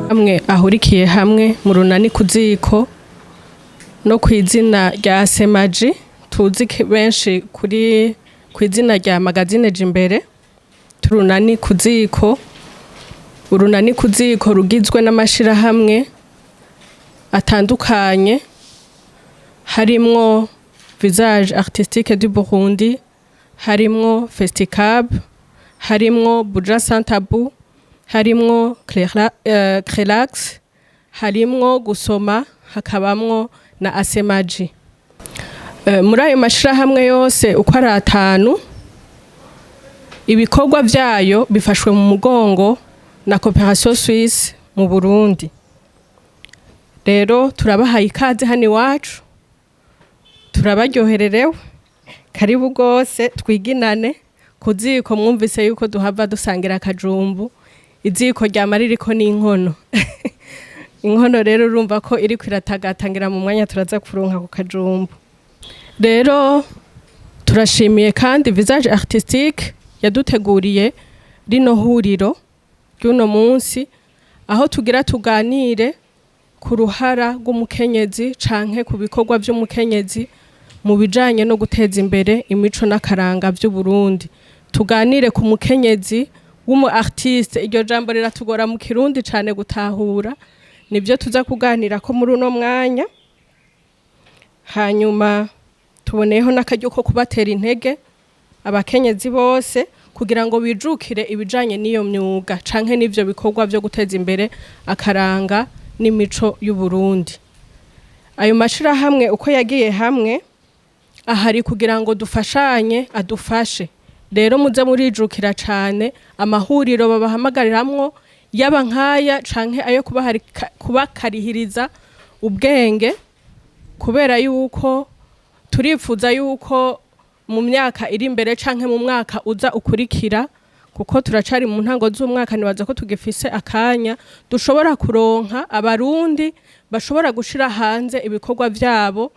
Amwe ahurikiye hamwe mu Runani ku Ziko no ku izina rya Semaji, tuzi benshi kuri ku izina rya magazine Jimbere. Turunani ku Ziko, Urunani ku Ziko rugizwe n'amashirahamwe atandukanye, harimwo Visage Artistique du Burundi, harimwo Festicab, harimwo Buja Sans Tabou, harimwo Crelax, harimwo Gusoma, hakabamwo na Asemaji. Muri ayo mashirahamwe yose uko ari atanu, ibikorwa vyayo bifashwe mu mugongo na Coopération Suisse mu Burundi. Rero turabahaye ikaze hano iwacu, turabaryohererewe, karibu rwose, twiginane ku ziko. Mwumvise yuko duhava dusangira akajumbu, iziko ryama ririko n'inkono. Inkono rero urumva ko iriko iratagatangira, mu mwanya turaza kuronka ku kajumbu. Rero turashimiye kandi Visage Artistique yaduteguriye rino huriro ry'uno munsi, aho tugira tuganire ku ruhara rw'umukenyezi canke ku bikorwa vy'umukenyezi mu bijanye no guteza imbere imico n'akaranga vy'Uburundi. Tuganire ku mukenyezi w'umu artiste. Iryo jambo riratugora mu Kirundi cane gutahura, nivyo tuza kuganira ko muri uno mwanya. Hanyuma tuboneyeho n'akaryo ko kubatera intege abakenyezi bose kugira ngo bijukire ibijanye n'iyo myuga canke n'ivyo bikorwa vyo guteza imbere akaranga n'imico y'Uburundi. Ayo mashirahamwe uko yagiye hamwe ahari kugira ngo dufashanye, adufashe. Rero muze murijukira cane amahuriro babahamagariramwo, yaba nkaya canke ayo kubakarihiriza ubwenge, kubera yuko turifuza yuko mu myaka iri imbere canke mu mwaka uza ukurikira, kuko turacari mu ntango z'umwaka, nibaza ko tugifise akanya, dushobora kuronka Abarundi bashobora gushira hanze ibikorwa vyabo,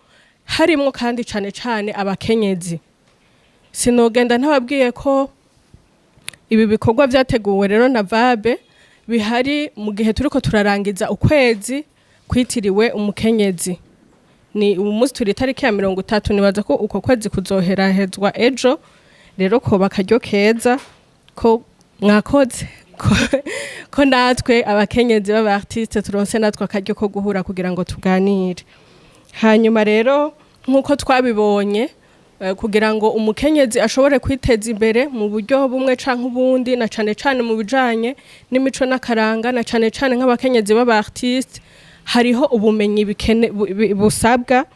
harimwo kandi cane cane abakenyezi. Sinogenda ntababwiye ko ibi bikorwa vyateguwe rero na VABE bihari mu gihe turiko turarangiza ukwezi kwitiriwe umukenyezi. Ni uyu munsi turi itariki ya 30, nibaza ko uko kwezi kuzoherahezwa ejo. Rero koba akaryo keza ko mwakoze ko natwe abakenyezi b'aba artiste turonse natwe akaryo ko guhura kugira ngo tuganire. Hanyuma rero, nk'uko twabibonye, kugira ngo umukenyezi ashobore kwiteza imbere mu buryo bumwe canke ubundi, na cane cane mu bijanye n'imico n'akaranga, na cane cane nk'abakenyezi b'aba artiste, hariho ubumenyi busabwa.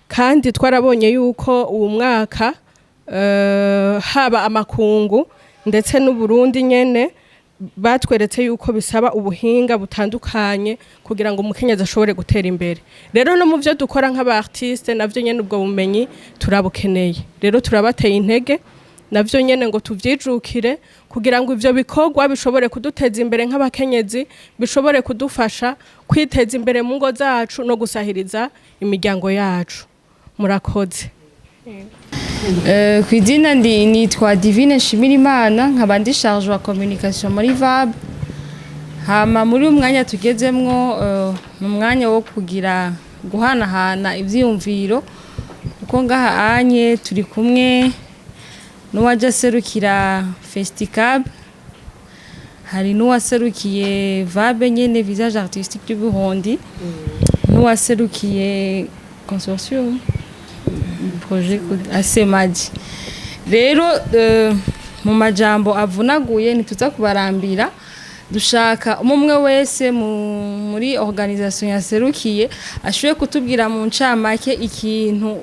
Kandi twarabonye yuko uwu mwaka haba amakungu ndetse n'Uburundi nyene batweretse yuko bisaba ubuhinga butandukanye kugira ngo umukenyezi ashobore gutera imbere. Rero no mu byo dukora nk'aba artiste, navyo nyene ubwo bumenyi turabukeneye. Rero turabateye intege navyo nyene ngo tuvyijukire kugira ngo ivyo bikorwa bishobore kuduteza imbere nk'abakenyezi, bishobore kudufasha kwiteza imbere mu ngo zacu no gusahiriza imiryango yacu. Murakoze. Ku izina ndi nitwa Divine Nshimirimana, nkaba ndi chargée wa communication muri VAB. Hama muri uyu mwanya tugezemwo, ni umwanya wo kugira guhanahana ivyiyumviro, kuko ngaha anye turi kumwe n'uwaje aserukira Festicab, hari n'uwaserukiye VAB nyene, Visage Artistique du Burundi, n'uwaserukiye consortium projet Asemaji. Rero mu majambo avunaguye, ntituza kubarambira, dushaka umwe wese muri organisation yaserukiye ashoboye kutubwira mu ncamake ikintu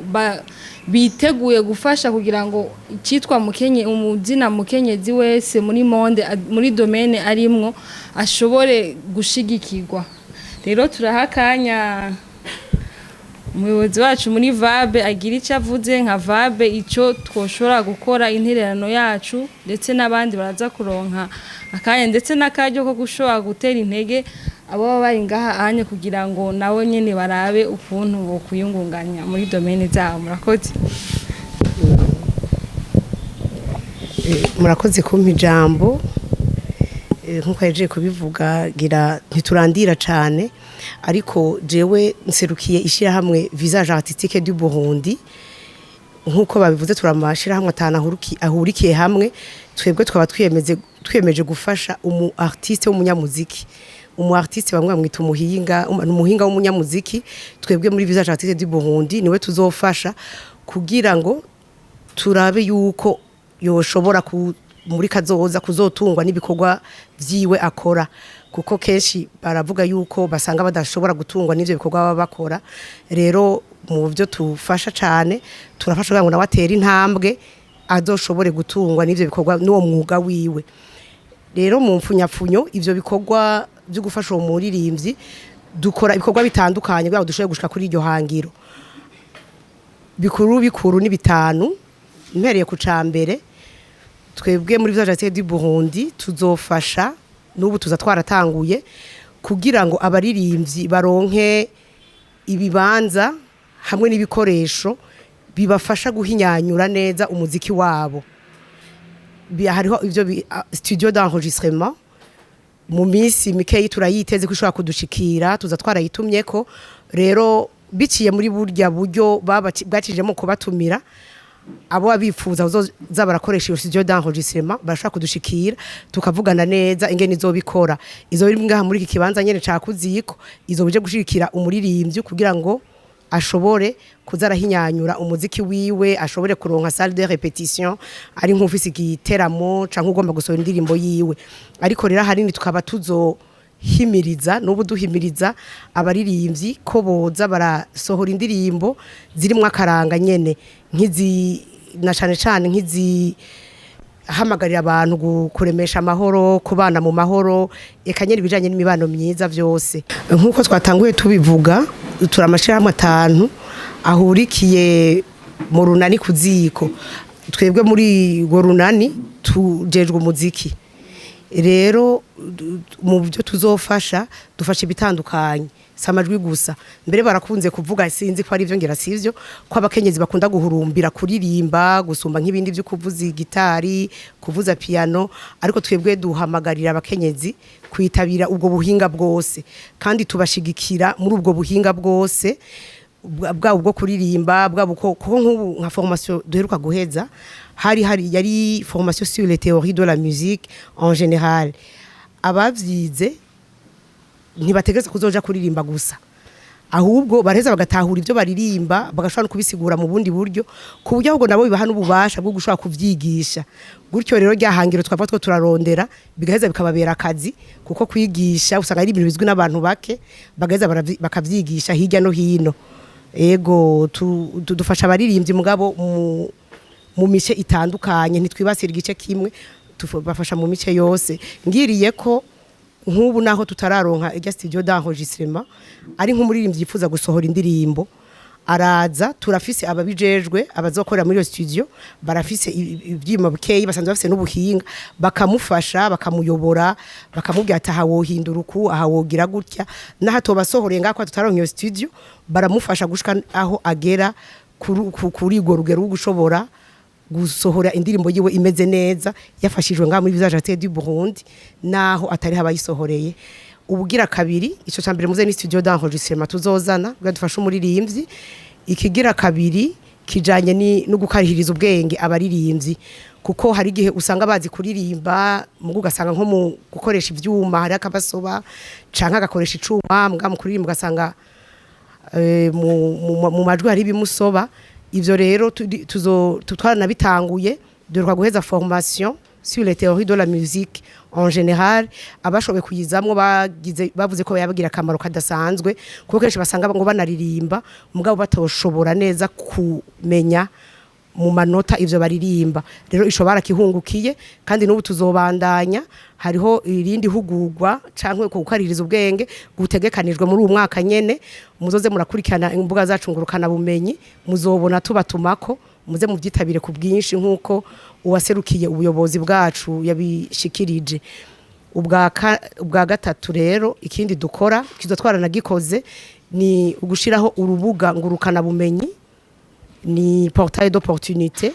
biteguye gufasha kugira ngo icitwa mukenye, umuzina mukenyezi wese muri monde, muri domaine arimwo, ashobore gushigikirwa. Rero turaha akanya umuyobozi wacu muri VABE agira icyo avuze nka VABE, icyo twoshobora gukora, intererano yacu, ndetse n'abandi baraza kuronka akanya ndetse n'akaryo ko gushobora gutera intege abo baba bari ngaha anye kugira ngo nabo nyene barabe ukuntu bokwiyungunganya muri domaine zabo. Murakoze. Murakoze kumpa ijambo. Nkuko yaje kubivuga, gira ntiturandira cane, ariko jewe nserukiye ishyirahamwe Visage Artistique du Burundi. Nkuko babivuze, turamashirahamwe atanu ahurikiye hamwe. Twebwe twaba twiyemeje gufasha umu artiste w'umunyamuziki. Umu artiste bamwe bamwita umuhinga, umuhinga w'umunyamuziki. Twebwe muri Visage Artistique du Burundi niwe tuzofasha kugira ngo turabe yuko yoshobora muri kazoza kuzotungwa n'ibikorwa vyiwe akora, kuko kenshi baravuga yuko basanga badashobora gutungwa n'ivyo bikorwa baba bakora. Rero mu byo tufasha cane, turafasha kugira ngo nawe atere intambwe, azoshobore gutungwa n'ivyo bikorwa, n'uwo mwuga wiwe. Rero mu mfunyapfunyo, ivyo bikorwa byo gufasha uwo muririmbyi, dukora ibikorwa bitandukanye kugira ngo dushobore gushika kuri iryo hangiro. Bikuru bikuru ni bitanu. Mpereye ku cambere, twebwe muri Visage Artistique du Burundi tuzofasha, n'ubu tuza twaratanguye, kugira ngo abaririmbyi baronke ibibanza hamwe n'ibikoresho bibafasha guhinyanyura neza umuziki wabo. Hariho ivyo studio d'enregistrement. Mu minsi mikeyi turayiteze ko ishobora kudushikira, tuza twarayitumyeko. Rero biciye muri burya buryo bwacijemo kubatumira, abo abifuza bazoza barakoresha iyo studio d'enregistrement barashobora kudushikira, tukavugana neza ingene izobikora. Izo biri ngaha muri iki kibanza nyene ca kuziko, izo bije gushigikira umuririmbyi kugira ngo ashobore kuza arahinyanyura umuziki wiwe, ashobore kuronka salle de répétition, ari nk'ufise igiteramo canke ugomba gusohora indirimbo yiwe. Ariko rero ahanini tukaba tuzohimiriza, n'ubu duhimiriza abaririmbyi ko boza barasohora indirimbo zirimwo akaranga nyene, nk'izi na cane cane nk'izi hamagarira abantu kuremesha amahoro, kubana mu mahoro, eka nyene ibijanye n'imibano myiza vyose. Nk'uko twatanguye tubivuga, turi amashirahamwe atanu ahurikiye mu runani kuziko. Twebwe muri urwo runani tujejwe umuziki. Rero mu byo tuzofasha, dufasha ibitandukanye, si amajwi gusa. Mbere barakunze kuvuga, sinzi ko ari ibyo, ngira sivyo, ko abakenyezi bakunda guhurumbira kuririmba gusumba nk'ibindi byo kuvuza gitari, kuvuza piano. Ariko twebwe duhamagarira abakenyezi kwitabira ubwo buhinga bwose, kandi tubashigikira muri ubwo buhinga bwose, bwaba ubwo kuririmba, bwaba uko, kuko nk'ubu nka formation duheruka guheza hari yari formation sur les théories de la musique en général. Abavyize ntibategereza kuzoja kuririmba gusa, ahubwo baraheza bagatahura ibyo baririmba, bagashobora no kubisigura mu bundi buryo, ku buryo ahubwo nabo bibaha n'ububasha bwo gushobora kuvyigisha. Gutyo rero rya hangiro twava two turarondera bigaheza bikababera akazi, kuko kwigisha usanga ari ibintu bizwi n'abantu bake, bagaheza bakavyigisha hirya no hino. Ego, dufasha abaririmbyi mugabo mu mice itandukanye, ntitwibasira igice kimwe, bafasha mu mice yose. Ngiriye ko nk'ubu naho tutararonka irya studio d'enregistrement, ari nk'umuririmbyi yifuza gusohora indirimbo, araza, turafise ababijejwe abazokorera muri iyo studio, barafise ivyuma bikeyi, basanzwe bafise n'ubuhinga, bakamufasha, bakamuyobora, bakamubwira ati: "Aha wohindura uku, aha wogira gutya." Naho atobasohoreye ngako tutaronka iyo studio, baramufasha gushika aho agera kuri urwo rugero rwo gushobora gusohora indirimbo yiwe imeze neza, yafashijwe ngaha muri Visage Artistique du Burundi, naho atari habayisohoreye. Ubugira kabiri, ico ca mbere muze ni studio d'enregistrement tuzozana kugira dufashe umuririmbyi. Ikigira kabiri kijanye ni no gukarihiriza ubwenge abaririmbyi, kuko hari igihe usanga bazi kuririmba, mugu ugasanga nko mu gukoresha ivyuma hari akabasoba, canke agakoresha icuma, mbwa mu kuririmba ugasanga mu majwi hari ibimusoba. Ivyo rero tuzo twaranabitanguye, duheruka guheza formation sur les théories de la musique en général. Abashoboye kuyizamwo bagize bavuze ko yabagira akamaro kadasanzwe, kuko kenshi basanga ngo banaririmba mugabo batoshobora neza kumenya mu manota ivyo baririmba. Rero ico barakihungukiye, kandi n'ubu tuzobandanya. Hariho irindi hugurwa canke gukaririza ubwenge gutegekanijwe muri uyu mwaka nyene. Muzoze murakurikirana imbuga zacu ngurukana bumenyi, muzobona tubatumako, muze muvyitabire ku bwinshi, nk'uko uwaserukiye ubuyobozi bwacu yabishikirije. Ubwa gatatu rero, ikindi dukora kizo twaranagikoze, ni ugushiraho urubuga ngurukana bumenyi, ni portail d'opportunité.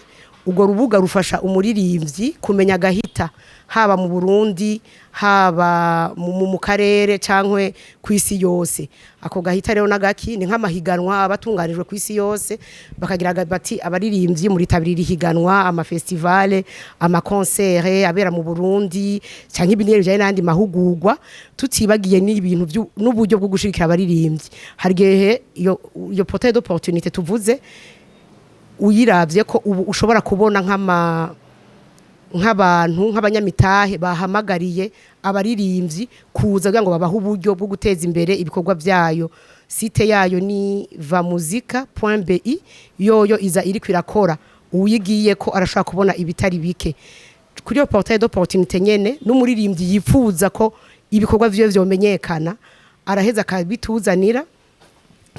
Urwo rubuga rufasha umuririmbyi kumenya agahita, haba mu Burundi, haba mu karere cyangwa ku isi yose. Ako gahita rero n'agaki ni nk'amahiganwa abatunganijwe ku isi yose, bakagira bati abaririmbyi muritabirira ihiganwa, amafestivals, amaconcerts abera mu Burundi cyangwa ibindi bijyanye n'andi mahugurwa, tutibagiye n'ibintu n'uburyo bwo gushigikira abaririmbyi. Hari igihe iyo portail d'opportunité tuvuze, uyiravye ko ubu ushobora kubona nk'abantu nk'abanyamitahe bahamagariye abaririmbyi kuza kugira ngo babahe uburyo bwo guteza imbere ibikorwa byayo. Site yayo ni vamuzika.bi. Yoyo iza iriko irakora, uyigiye ko arashobora kubona ibitari bike kuri iyo portail d'opportunité nyene. N'umuririmbyi yifuza ko ibikorwa vyiwe vyomenyekana araheza akabituzanira,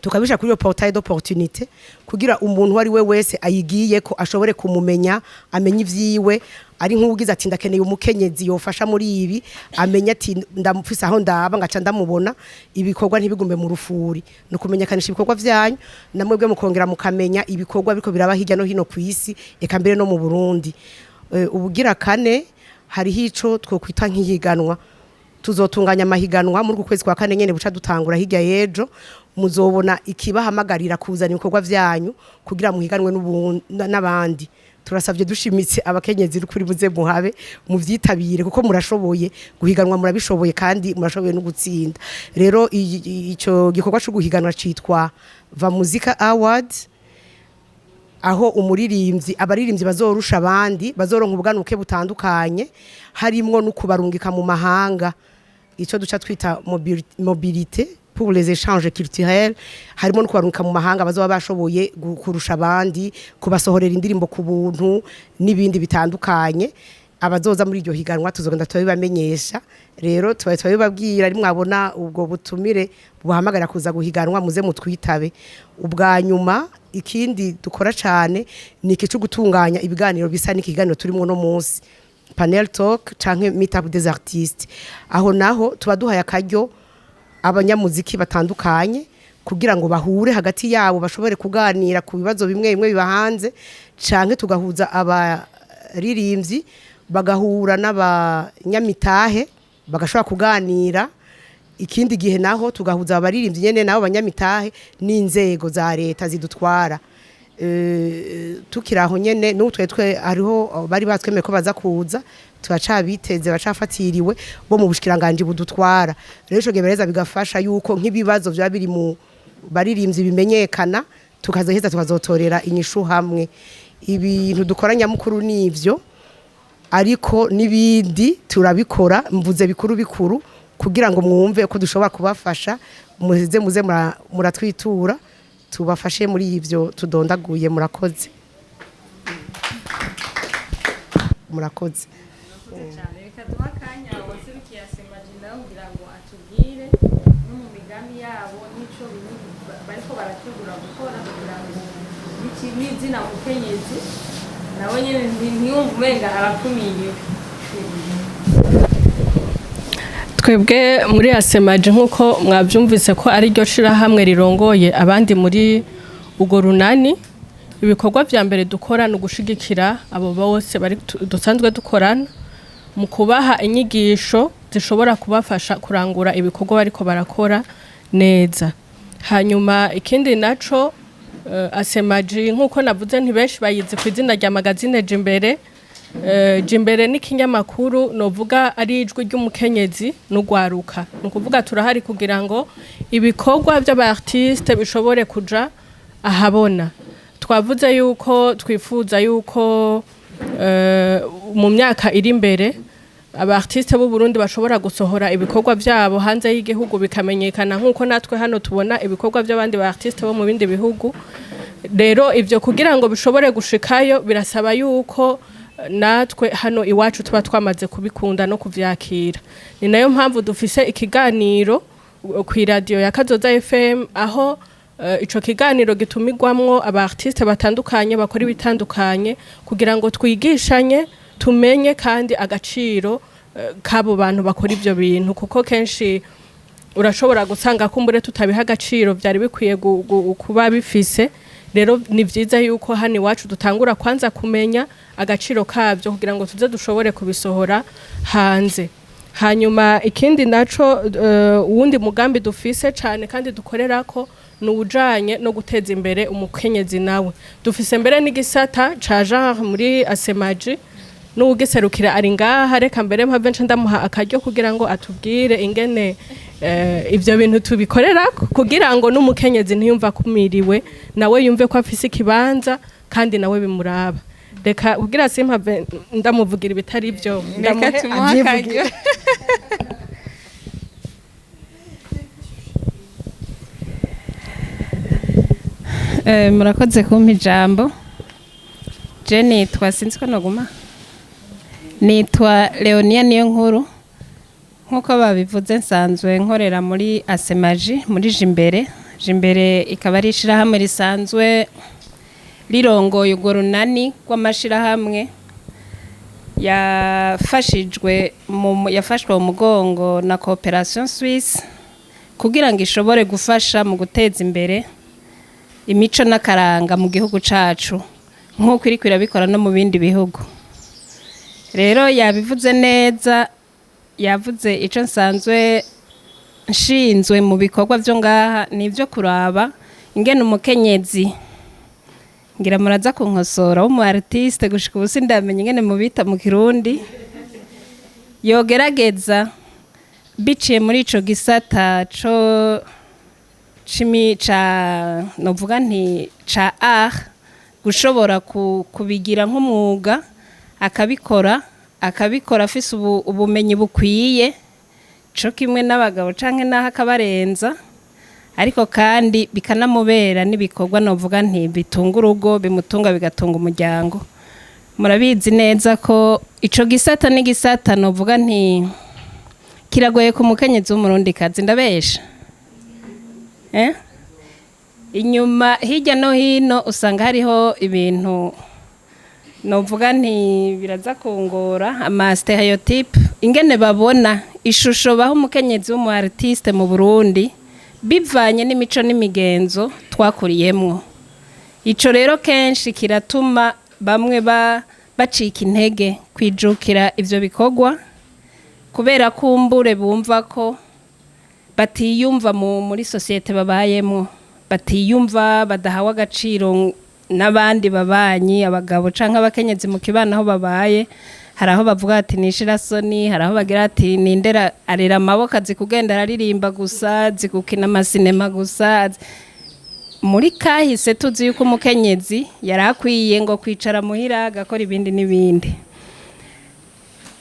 tukabisha kuri iyo portail d'opportunité kugira umuntu uwo ari we wese ayigiye ko ashobore kumumenya, amenye ivyiwe. Ari nk'ugize ati ndakeneye umukenyezi yofasha muri ibi, amenye ati ndamufise aho ndaba ngaca ndamubona. Ibikorwa ntibigume mu rufuri, no kumenyekanisha ibikorwa vyanyu, namwebwe mukongera mukamenya ibikorwa biriko biraba hirya no hino ku isi, eka mbere no mu Burundi. Ubugira kane, hariho ico twokwita nk'ihiganwa. Tuzotunganya amahiganwa muri uku kwezi kwa kane nyene buca dutangura hirya y'ejo. Muzobona ikibahamagarira kuzana ibikorwa vyanyu kugira muhiganwe n'abandi. Turasabye dushimitse abakenyezi kuri buze muhabe muvyitabire, kuko murashoboye guhiganwa, murabishoboye kandi murashoboye no gutsinda. Rero ico gikorwa cyo guhiganwa citwa Va Muzika Awards, aho umuririmbyi, abaririmbyi bazorusha abandi bazoronka ubuganuke butandukanye, harimwo no kubarungika mu mahanga, ico duca twita mobilité pour les échanges culturels. Harimo no kubarungika mu mahanga bazoba bashoboye kurusha abandi, kubasohorera indirimbo ku buntu n'ibindi bitandukanye. Abazoza muri iryo higanwa tuzogenda turabibamenyesha. Rero tubaye turabibabwira, ari mwabona ubwo butumire buhamagara kuza guhiganwa, muze mutwitabe. Ubwa nyuma, ikindi dukora cyane ni iki cyo gutunganya ibiganiro bisa n'ikiganiro turimo no munsi, panel talk canke meet up des artistes. Aho naho tuba duhaye akaryo abanyamuziki batandukanye kugira ngo bahure hagati yabo, bashobore kuganira ku bibazo bimwe bimwe biba hanze, canke tugahuza abaririmbyi bagahura n'abanyamitahe bagashobora kuganira. Ikindi gihe naho tugahuza abaririmbyi nyene nabo banyamitahe n'inzego za leta zidutwara. Tukiri aho nyene, n'ubu twe hariho bari batwemeye ko baza kuza, turacabiteze, bacafatiriwe bo mu bushikiranganje budutwara. Rero ico gihe biraheza bigafasha yuko nk'ibibazo vyaba biri mu baririmbyi bimenyekana, tukazoheza tukazotorera inyishu hamwe. Ibintu dukora nyamukuru nivyo, ariko n'ibindi turabikora. Mvuze bikuru bikuru kugira ngo mwumve ko dushobora kubafasha. Muze muratwitura tubafashe muri ivyo tudondaguye. Murakoze, murakoze. Cyane. Reka duhe akanya uwaserukiye ASEMAGI nawe kugira ngo atubwire no mu migambi yabo n'ico bariko barategura gukora kugira ngo n'izina mukenyezi nawe nyene ntiyumve umenga arakumiriwe. Twebwe muri ASEMAGI, nk'uko mwabyumvise ko ari ryo shirahamwe rirongoye abandi muri urwo runani, ibikorwa vya mbere dukora ni ugushigikira abo bose bari dusanzwe dukorana mu kubaha inyigisho zishobora kubafasha kurangura ibikorwa bariko barakora neza. Hanyuma ikindi naco, ASEMAGI, nk'uko navuze, ntibenshi bayizi ku izina rya magazine Jimbere. Jimbere n'ikinyamakuru novuga ari ijwi ry'umukenyezi n'ugwaruka. Ni ukuvuga turahari kugira ngo ibikorwa by'aba artiste bishobore kuja ahabona. Twavuze yuko twifuza yuko mu myaka iri imbere aba artiste b'u Burundi bashobora gusohora ibikorwa byabo hanze y'igihugu bikamenyekana, nk'uko natwe hano tubona ibikorwa by'abandi ba artiste bo mu bindi bihugu. Rero ivyo kugira ngo bishobore gushikayo birasaba yuko natwe hano iwacu tuba twamaze kubikunda no kuvyakira. Ni nayo mpamvu dufise ikiganiro ku iradiyo ya Kazoza FM, aho ico kiganiro gitumirwamwo aba artiste batandukanye bakora ibitandukanye kugira ngo twigishanye, tumenye kandi agaciro k'abo bantu bakora ivyo bintu, kuko kenshi urashobora gusanga kumbure tutabiha agaciro vyari bikwiye kuba bifise. Rero ni vyiza yuko hano iwacu dutangura kwanza kumenya agaciro kabyo kugira ngo tuze dushobore kubisohora hanze. Hanyuma ikindi naco, uwundi mugambi dufise cane kandi dukorerako ni uwujanye no guteza imbere umukenyezi. Nawe dufise mbere n'igisata ca genre muri ASEMAGI, n'uwugiserukira ari ngaha. Reka mbere mpave nce ndamuha akaryo kugira ngo atubwire ingene ivyo bintu tubikorera, kugira ngo n'umukenyezi ntiyumva akumiriwe, nawe yumve ko afise ikibanza kandi nawe bimuraba. Reka kugira simpave ndamuvugira ibitari byo, Reka ndamuhe tumuhe avyivugire. akaryo. Murakoze kumpa ijambo. Je nitwa, sinzi ko noguma, nitwa Leonia niyo nkuru. Nk'uko babivuze, nsanzwe nkorera muri ASEMAGI, muri Jimbere. Jimbere ikaba ari ishirahamwe risanzwe rirongoye urwo runani rw'amashirahamwe yafashwe mu mugongo na Coopération Suisse kugira ngo ishobore gufasha mu guteza imbere imico n'akaranga mu gihugu cacu, nk'uko iriko irabikora no mu bindi bihugu. Rero yabivuze neza, yavuze ico nsanzwe nshinzwe mu bikorwa vyo ngaha ni ivyo kuraba ingene umukenyezi, ngira muraza kunkosora, w'umu artiste, gushika ubu sindamenya ingene mubita mu Kirundi, yogerageza biciye muri ico gisata co cimi ca, novuga nti ca art, gushobora kubigira nk'umwuga, akabikora afise ubumenyi bukwiye co kimwe n'abagabo canke n'aho akabarenza, ariko kandi bikanamubera n'ibikorwa, novuga nti bitunga urugo, bimutunga, bigatunga umuryango. Murabizi neza ko ico gisata n'igisata, novuga nti kiragoye ku mukenyezi w'umurundikazi. Ndabesha? Eh? Inyuma hirya no hino usanga hariho ibintu, novuga nti biraza kungora, ama stereotype, ingene babona ishusho baha umukenyezi w'umu artiste mu Burundi bivanye n'imico n'imigenzo twakuriyemwo. Ico rero kenshi kiratuma bamwe bacika intege kwijukira ivyo bikorwa, kubera kumbure bumva ko batiyumva muri sosiyete babayemwo, batiyumva, badahawe agaciro n'abandi babanyi, abagabo canke abakenyezi mu kibano aho babaye. Hari aho bavuga ati nishirasoni, hari aho bagira ati nindera arera amaboko, azi kugenda araririmba gusa, azi gukina amasinema gusa. Muri kahise tuzi yuko umukenyezi yari akwiye ngo kwicara muhira agakora ibindi n'ibindi.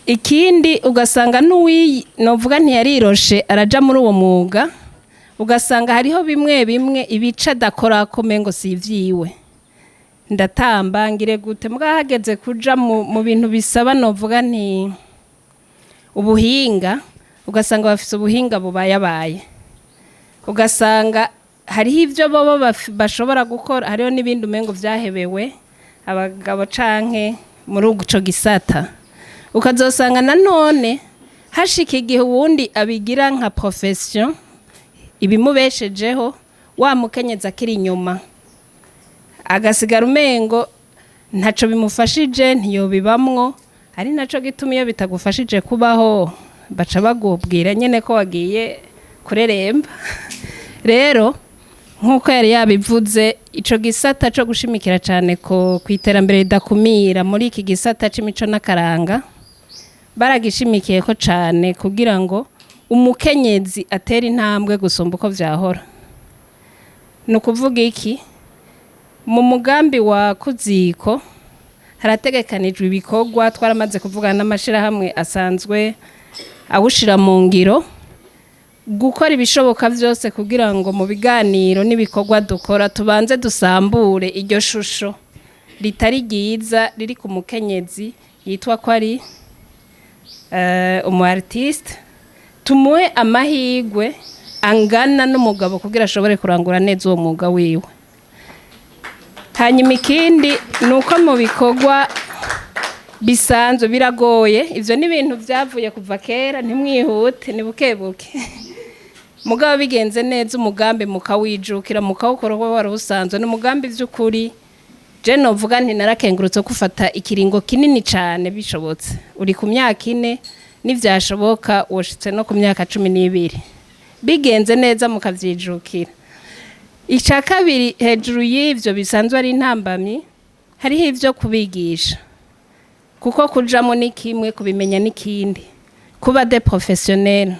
Ikindi, ugasanga n'uwiyi, novuga ntiyariroshe araja muri uwo mwuga, ugasanga hariho bimwe bimwe ibica adakora ko mengo si ivyiwe, ndatamba ngire gute, mbwa hageze kuja mu bintu bisaba, novuga nti ubuhinga, ugasanga bafise ubuhinga bubayabaye, ugasanga hariho ibyo bobo bashobora gukora, hariho n'ibindi umengo vyahebewe abagabo canke muri ico gisata. Ukazosanga nanone hashika igihe uwundi abigira nka profession ibimubeshejeho, wa mukenyezi akiri inyuma agasigara umengo ntaco bimufashije, ntiyobibamwo. Ari naco gituma iyo bitagufashije kubaho baca bagubwira nyene ko wagiye kureremba. Rero nk'uko yari yabivuze, ico gisata co gushimikira cane ko ku iterambere ridakumira muri iki gisata c'imico n'akaranga baragishimikiye ko cane kugira ngo umukenyezi atere intambwe gusumba uko vyahora. Ni ukuvuga iki? Mu mugambi wa kuziko harategekanijwe ibikorwa, twaramaze kuvugana n'amashirahamwe asanzwe awushira mu ngiro, gukora ibishoboka byose kugira ngo mu biganiro n'ibikorwa dukora tubanze dusambure iryo shusho ritari ryiza riri ku mukenyezi yitwa ko ari umu artiste, tumuhe amahirwe angana n'umugabo kugira ashobore kurangura neza uwo mwuga wiwe. Hanyuma ikindi ni uko mu bikorwa bisanzwe biragoye, ibyo ni ibintu byavuye kuva kera, ntimwihute, ni buke buke. Mugabo bigenze neza, umugambi mukawijukira, mukawukora uko wari usanzwe, ni umugambi by'ukuri je novuga nti narakengurutse gufata ikiringo kinini cane. Bishobotse uri ku myaka 4, nivyashoboka woshitse no ku myaka 12, bigenze neza mukavyijukira. Icya kabiri, hejuru y'ivyo bisanzwe ari intambamyi, hariho ivyo kubigisha, kuko kujamo ni kimwe, kubimenya n'ikindi. Kuba des professionnels,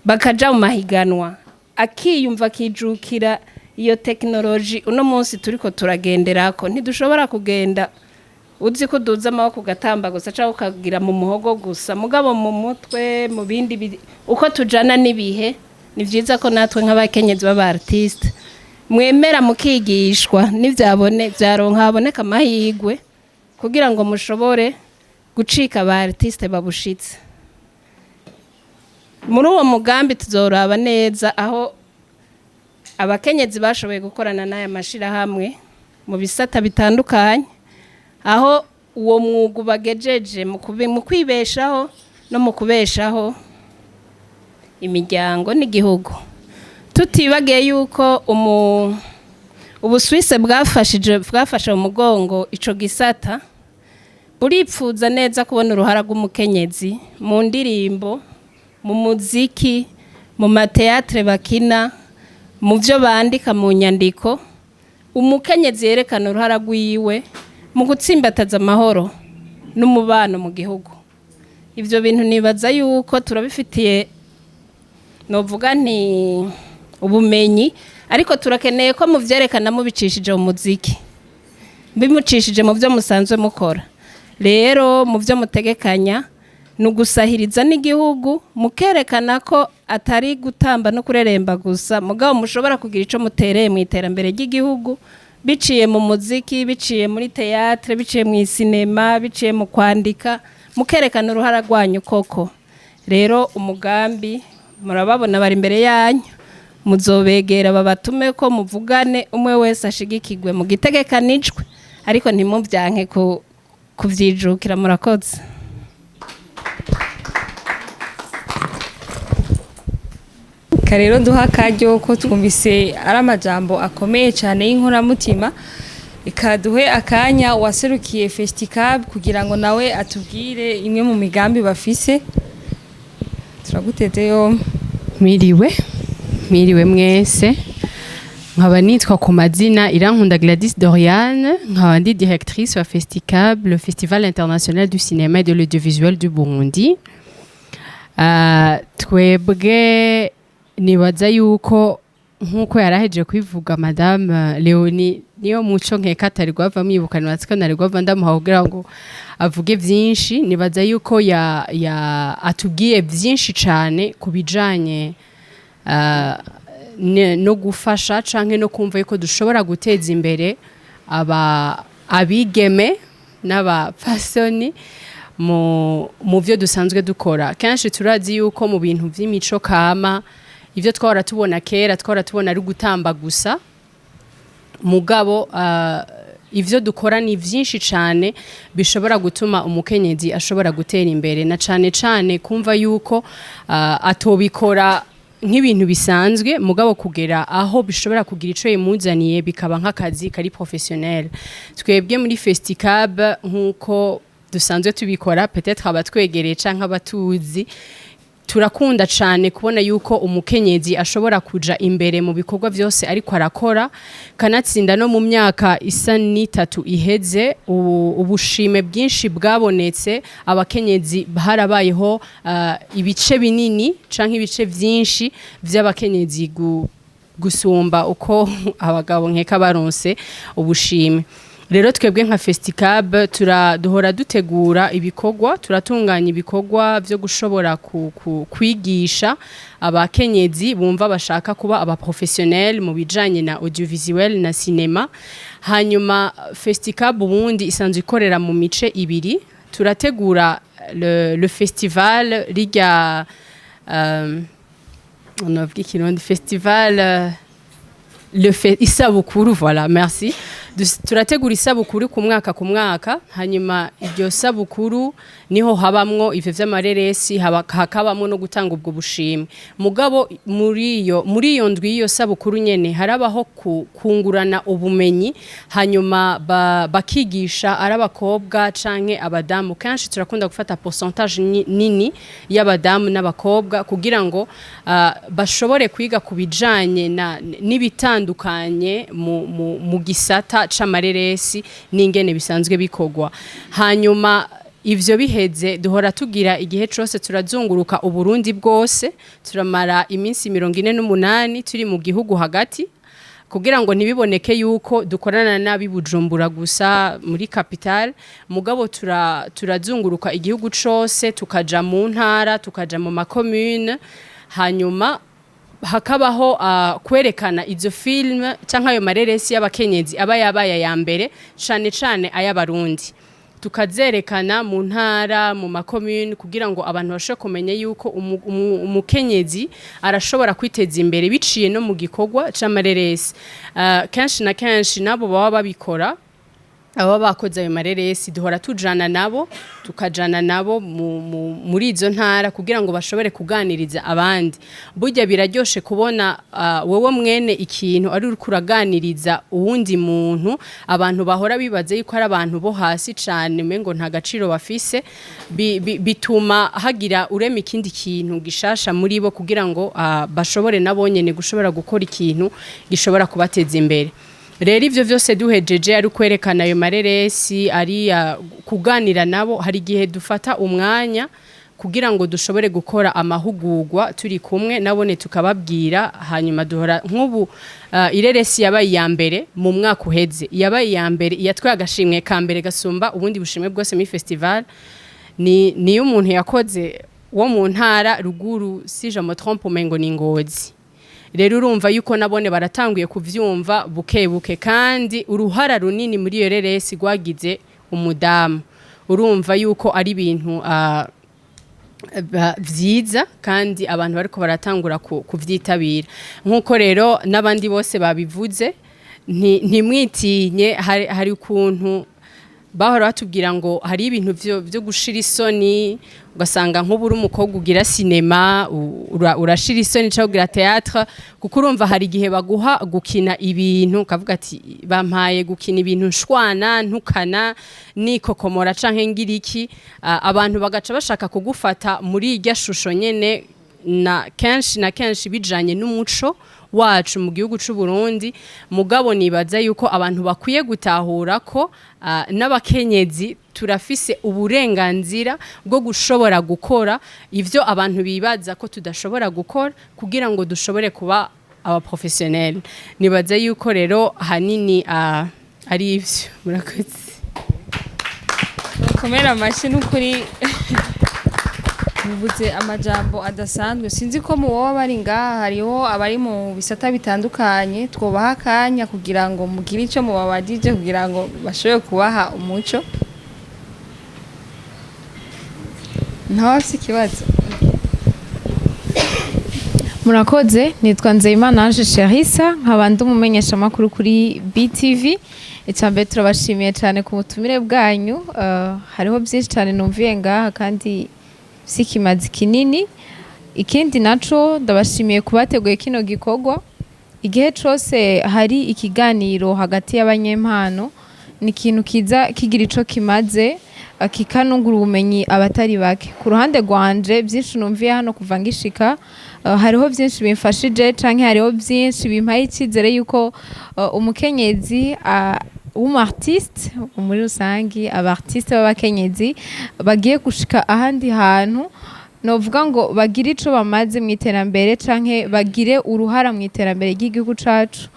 bakaja mu mahiganwa, akiyumva, akijukira iyo technologie uno munsi turiko turagenderako. Ntidushobora kugenda uzi ko uduza amaboko ugatamba gusa cyangwa ukagira mu muhogo gusa, mugabo mu mutwe, mu bindi uko tujana n'ibihe. Ni byiza ko natwe nk'abakenyezi b'aba artiste mwemera mukigishwa, nibyabone byaronka haboneka amahirwe kugira ngo mushobore gucika aba artiste babushitse. Muri uwo mugambi tuzoraba neza aho abakenyezi bashoboye gukorana n'aya mashirahamwe mu bisata bitandukanye, aho uwo mwuga ubagejeje mu kwibeshaho no mu kubeshaho imiryango n'igihugu, tutibagiye yuko Ubusuwise bwafashe mu mugongo ico gisata, buripfuza neza kubona uruhara rw'umukenyezi mu ndirimbo, mu muziki, mu ma théâtre bakina, mu byo bandika mu nyandiko. Umukenyezi yerekana uruhara rwiwe mu gutsimbataza amahoro n'umubano mu gihugu. Ibyo bintu nibaza yuko turabifitiye, novuga nti ubumenyi, ariko turakeneye ko muvyerekana mubicishije mu muziki, bimucishije mu byo musanzwe mukora. Rero mu byo mutegekanya ni ugusahiriza n'igihugu, mukerekana ko atari gutamba no kureremba gusa, mugabo mushobora kugira ico mutereye mu iterambere ry'igihugu biciye mu muziki, biciye muri théâtre, biciye mu cinéma, biciye mu kwandika, mukerekana uruhara rwanyu koko. Rero umugambi murababona bari imbere yanyu, muzobegera babatume ko muvugane, umwe wese ashigikirwe mu gitegekanijwe, ariko ntimubyanke kuvyijukira. Murakoze. Rero duha akaryo ko twumvise ari amajambo akomeye cyane y'inkoramutima. Reka duhe akanya uwaserukiye Festicab kugira ngo nawe atubwire imwe mu migambi bafise. Turaguteze yombi. Mwiriwe, mwiriwe mwese. Nkaba nitwa ku mazina Irankunda Gladys Doriane, nkaba ndi directrice wa Festicab, le Festival international du cinéma et de l'audiovisuel du Burundi. Twebwe nibaza yuko nk'uko yaraheje kwivuga Madame Leonie niyo muco, nkeka atari gwava mwibuka, nibaza ko nari gwava ndamuha kugira ngo avuge vyinshi. Nibaza yuko ya atubwiye vyinshi cane ku bijanye no gufasha canke no kumva yuko dushobora guteza imbere aba abigeme n'abapfasoni mu byo dusanzwe dukora. Kenshi turazi yuko mu bintu vy'imico kama, ivyo twahora tubona kera, twahora tubona ari gutamba gusa, mugabo ivyo dukora ni vyinshi cane bishobora gutuma umukenyezi ashobora gutera imbere, na cane cane kumva yuko atobikora nk'ibintu bisanzwe, mugabo kugera aho bishobora kugira ico yimuzaniye, bikaba nk'akazi kari professionnel. Twebwe muri Festicab, nk'uko dusanzwe tubikora, peut-être abatwegereye canke abatuzi, turakunda cane kubona yuko umukenyezi ashobora kuja imbere mu bikorwa vyose ariko arakora. Kanatsinda no mu myaka isa n'itatu iheze, ubushime bwinshi bwabonetse, abakenyezi harabayeho ibice binini canke ibice vyinshi vy'abakenyezi gusumba uko abagabo nkeka baronse ubushime. Rero twebwe nka Festicab duhora dutegura ibikorwa, turatunganya ibikorwa byo gushobora kwigisha abakenyezi bumva bashaka kuba aba professionnel mu bijanye na audiovisuel na cinéma. Hanyuma Festicab ubundi isanzwe ikorera mu mice ibiri. Turategura le festival rijya, on avuga ikirundi festival, isabukuru, voilà, merci. Turategura isabukuru ku mwaka ku mwaka. Hanyuma iryo sabukuru niho habamwo ivyo vy'amareresi, hakabamwo no gutanga ubwo bushimwe. Mugabo muri iyo ndwi y'iyo sabukuru nyene harabaho kungurana ubumenyi, hanyuma bakigisha ari abakobwa canke abadamu. Kenshi turakunda gufata pourcentage nini y'abadamu n'abakobwa kugira ngo bashobore kwiga ku bijanye n'ibitandukanye mu gisata c'amareresi n'ingene bisanzwe bikorwa. Hanyuma ivyo biheze, duhora tugira igihe cose turazunguruka Uburundi bwose, turamara iminsi 48 turi mu gihugu hagati, kugira ngo ntibiboneke yuko dukorana n'ab'i Bujumbura gusa muri capitale. Mugabo turazunguruka igihugu cose, tukaja mu ntara, tukaja mu makomune, hanyuma hakabaho kwerekana izo film canke ayo mareresi y'abakenyezi aba yabaye aya mbere, cane cane ay'Abarundi, tukazerekana mu ntara, mu makomune, kugira ngo abantu bashobore kumenya yuko umukenyezi arashobora kwiteza imbere biciye no mu gikorwa c'amareresi. Kenshi na kenshi nabo baba babikora, aba bakoze ayo mareresi, duhora tujana nabo, tukajana nabo muri izo ntara kugira ngo bashobore kuganiriza abandi. Burya biraryoshe kubona wewe mwene ikintu ari uriko uraganiriza uwundi muntu. Abantu bahora bibaza yuko ari abantu bo hasi cane, umengo nta gaciro bafise, bituma hagira urema ikindi kintu gishasha muri bo, kugira ngo bashobore nabo nyene gushobora gukora ikintu gishobora kubateza imbere. Rero ivyo vyose duhejeje, ari kwerekana ayo mareresi, ari kuganira nabo, hari igihe dufata umwanya kugira ngo dushobore gukora amahugurwa turi kumwe nabone, tukababwira. Hanyuma duhora nk'ubu ireresi yabaye iya mbere mu mwaka uheze, yabaye iya mbere, yatwaye agashimwe ka mbere gasumba ubundi bushimwe bwose muri festival, ni niyo umuntu yakoze wo mu ntara ruguru, si je me trompe, umengo ni Ngozi. Rero urumva yuko nabone baratanguye kuvyumva buke buke, kandi uruhara runini muri iyo reresi rwagize umudamu. Urumva yuko ari ibintu vyiza, kandi abantu bariko baratangura kuvyitabira. Nk'uko rero n'abandi bose babivuze, ntimwitinye. Hari ukuntu bahora batubwira ngo hari ibintu vyo gushira isoni, ugasanga nk'ubu uri umukobwa ugira cinéma, urashira isoni cyangwa ugira théâtre, kuko urumva hari igihe baguha gukina ibintu ukavuga ati: "Bampaye gukina ibintu nshwana, ntukana, nikokomora canke ngira iki." Abantu bagaca bashaka kugufata muri irya shusho nyene, na kenshi na kenshi bijanye n'umuco wacu mu gihugu c'u Burundi. Mugabo nibaza yuko abantu bakwiye gutahura ko n'abakenyezi turafise uburenganzira bwo gushobora gukora ivyo abantu bibaza ko tudashobora gukora, kugira ngo dushobore kuba aba professionnel. Nibaza yuko rero hanini ari ivyo. Murakoze. Komera amashyi. N'ukuri muvuze amajambo adasanzwe. Sinzi ko mu baba bari ngaha hariho abari mu bisata bitandukanye, twobaha akanya kugira ngo mugire icyo mubabajije, kugira ngo bashobore kubaha umuco. Ntawe afite ikibazo? Murakoze. Nitwa Nzeyimana Ange Cherissa, nkaba ndi umumenyeshamakuru kuri BTV. Icya mbere, turabashimiye cyane ku butumire bwanyu. Hariho byinshi cyane numviye ngaha kandi by'ikimazi kinini. Ikindi naco, ndabashimiye kubateguye kino gikorwa. Igihe cose hari ikiganiro hagati y'abanyempano ni ikintu kiza kigira ico kimaze, kikanungura ubumenyi abatari bake. Ku ruhande rwanje, byinshi numviye hano kuva ngishika, hariho byinshi bimfashije canke hariho byinshi bimpaye icyizere yuko umukenyezi w'umu artiste muri rusangi, aba artiste b'abakenyezi bagiye gushika ahandi hantu, novuga ngo bagire ico bamaze mu iterambere canke bagire uruhara mu iterambere ry'igihugu cacu.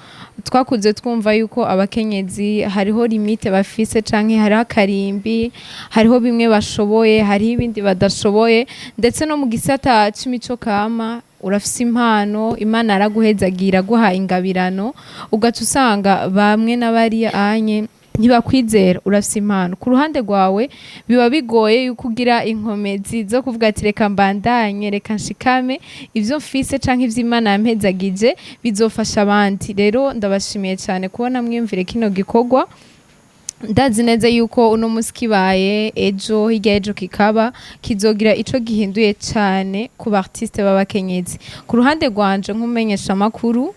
Twakuze twumva yuko abakenyezi hariho limite bafise canke hariho akarimbi, hariho bimwe bashoboye, hariho ibindi badashoboye. Ndetse no mu gisata c'imico kama, urafise impano, Imana yaraguhezagira, guha ingabirano, ugaca usanga bamwe n'abariya anye. Ntibakwizera urafise impano. Ku ruhande rwawe biba bigoye yuko ugira inkomezi zo kuvuga ati: "Reka mbandanye, reka nshikame ivyo mfise canke ivyo Imana yampezagije bizofasha abandi." Rero ndabashimiye cyane kubona mwiyumvire kino gikorwa. Ndazi neza yuko uno musi kibaye, ejo, hirya y'ejo kikaba kizogira ico gihinduye cyane ku ba artiste b'abakenyezi. Ku ruhande rwanje nk'umumenyesha makuru,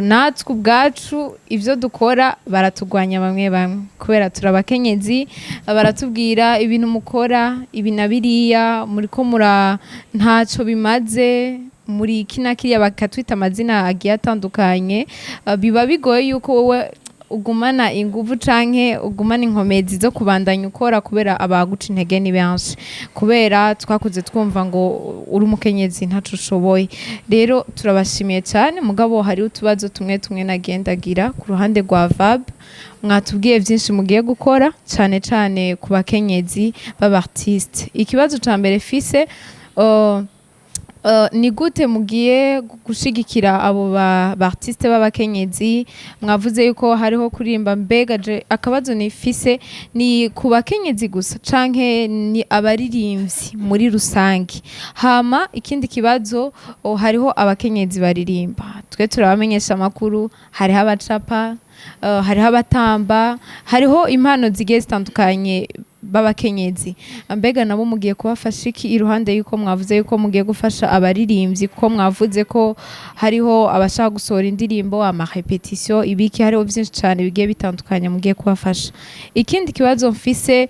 natwe ubwacu ivyo dukora baratugwanya bamwe bamwe kubera turi abakenyezi. Baratubwira ibintu mukora ibi na biriya, muriko mura ntaco bimaze muri kina kiriya, bakatwita amazina agiye atandukanye. Biba bigoye yuko wowe ugumana inguvu canke ugumana inkomezi zo kubandanya ukora, kubera abaguca intege ni benshi, kubera twakuze twumva ngo uri umukenyezi ntaco ushoboye. Rero turabashimiye cyane, mugabo hari utubazo tumwe tumwe nagendagira ku ruhande rwa VAB. Mwatubwiye byinshi mugiye gukora, cyane cyane ku bakenyezi b'aba artiste. Ikibazo ca mbere fise, ni gute mugiye gushigikira abo ba artiste b'abakenyezi? Mwavuze yuko hariho kuririmba. Mbega je akabazo nifise, ni ku bakenyezi gusa canke ni abaririmbyi muri rusange? Hama ikindi kibazo, hariho abakenyezi baririmba, twe turabamenyesha amakuru, hariho abacapa, hariho abatamba, hariho impano zigiye zitandukanye b'abakenyezi. Mbega nabo mugiye kubafasha iki, iruhande yuko mwavuze yuko mugiye gufasha abaririmbyi? Kuko mwavuze ko hariho abashaka gusohora indirimbo, ama répétition, ibiki, hariho byinshi cyane bigiye bitandukanye mugiye kubafasha. Ikindi kibazo mfise,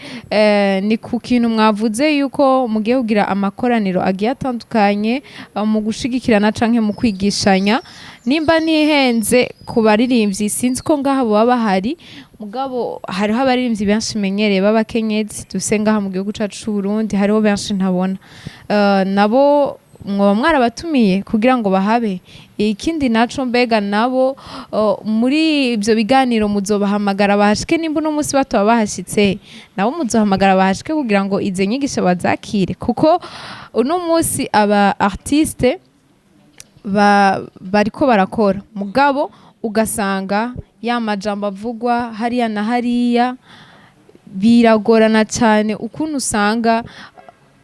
ni ku kintu mwavuze yuko mugiye kugira amakoraniro agiye atandukanye, mu gushigikirana canke mu kwigishanya. Nimba ntihenze, ku baririmbyi, sinzi ko ngaha baba bahari, mugabo hariho abaririmbyi benshi menyereye b'abakenyezi dufise ngaha mu gihugu cacu c'u Burundi, hariho benshi ntabona. Nabo mwoba mwarabatumiye kugira ngo bahabe? Ikindi naco, mbega nabo muri ivyo biganiro muzobahamagara bahashike? Nimba uno munsi batoba bahashitse, nabo muzohamagara bahashike kugira ngo izo nyigisho bazakire? Kuko uno munsi aba artiste bariko barakora, mugabo ugasanga ya majambo avugwa hariya na hariya, biragorana cyane ukuntu usanga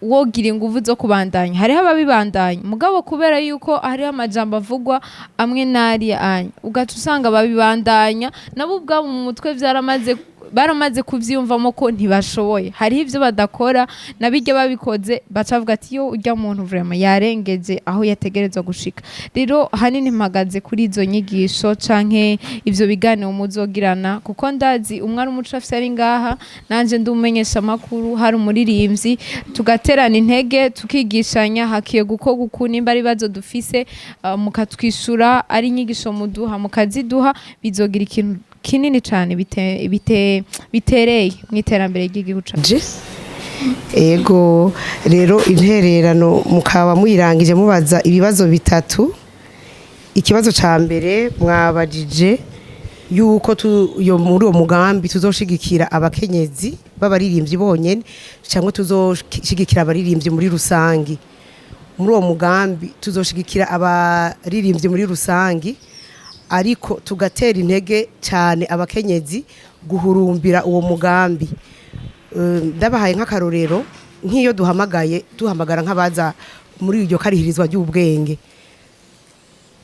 wogira inguvu zo kubandanya. Hariho ababibandanya, mugabo kubera yuko hariho amajambo avugwa amwe n'ariya anya, ugaca usanga babibandanya nabo ubwabo mu mutwe vyaramaze, baramaze kuvyiyumvamo ko ntibashoboye. Hariho ivyo badakora, nabirya babikoze baca bavuga ati: "Yo, urya muntu vraiment yarengeje aho yategerezwa gushika." Rero hanini mpagaze kuri izo nyigisho canke ivyo biganiro muzogirana, kuko ndazi umwe ari umucafyi ari ngaha, nanje ndi umumenyesha makuru, hari umuririmbyi, tugaterana intege, tukigishanya hakiye gukorwa uku. Nimba ari ibibazo dufise, mukatwishura, ari inyigisho muduha mukaziduha, bizogira ikintu kinini cane bitereye mu iterambere ry'igihugu cacu. Je ego, rero intererano mukaba muyirangije mubaza ibibazo bitatu. Ikibazo ca mbere mwabajije yuko yo muri uwo mugambi tuzoshigikira abakenyezi b'abaririmbyi bonyene cyangwa tuzoshigikira abaririmbyi muri rusangi. Muri uwo mugambi tuzoshigikira abaririmbyi muri rusangi, ariko tugatera intege cyane abakenyezi guhurumbira uwo mugambi. Ndabahaye nk'akarorero, nk'iyo duhamagaye, duhamagara nk'abaza muri iryo karihirizwa ry'ubwenge,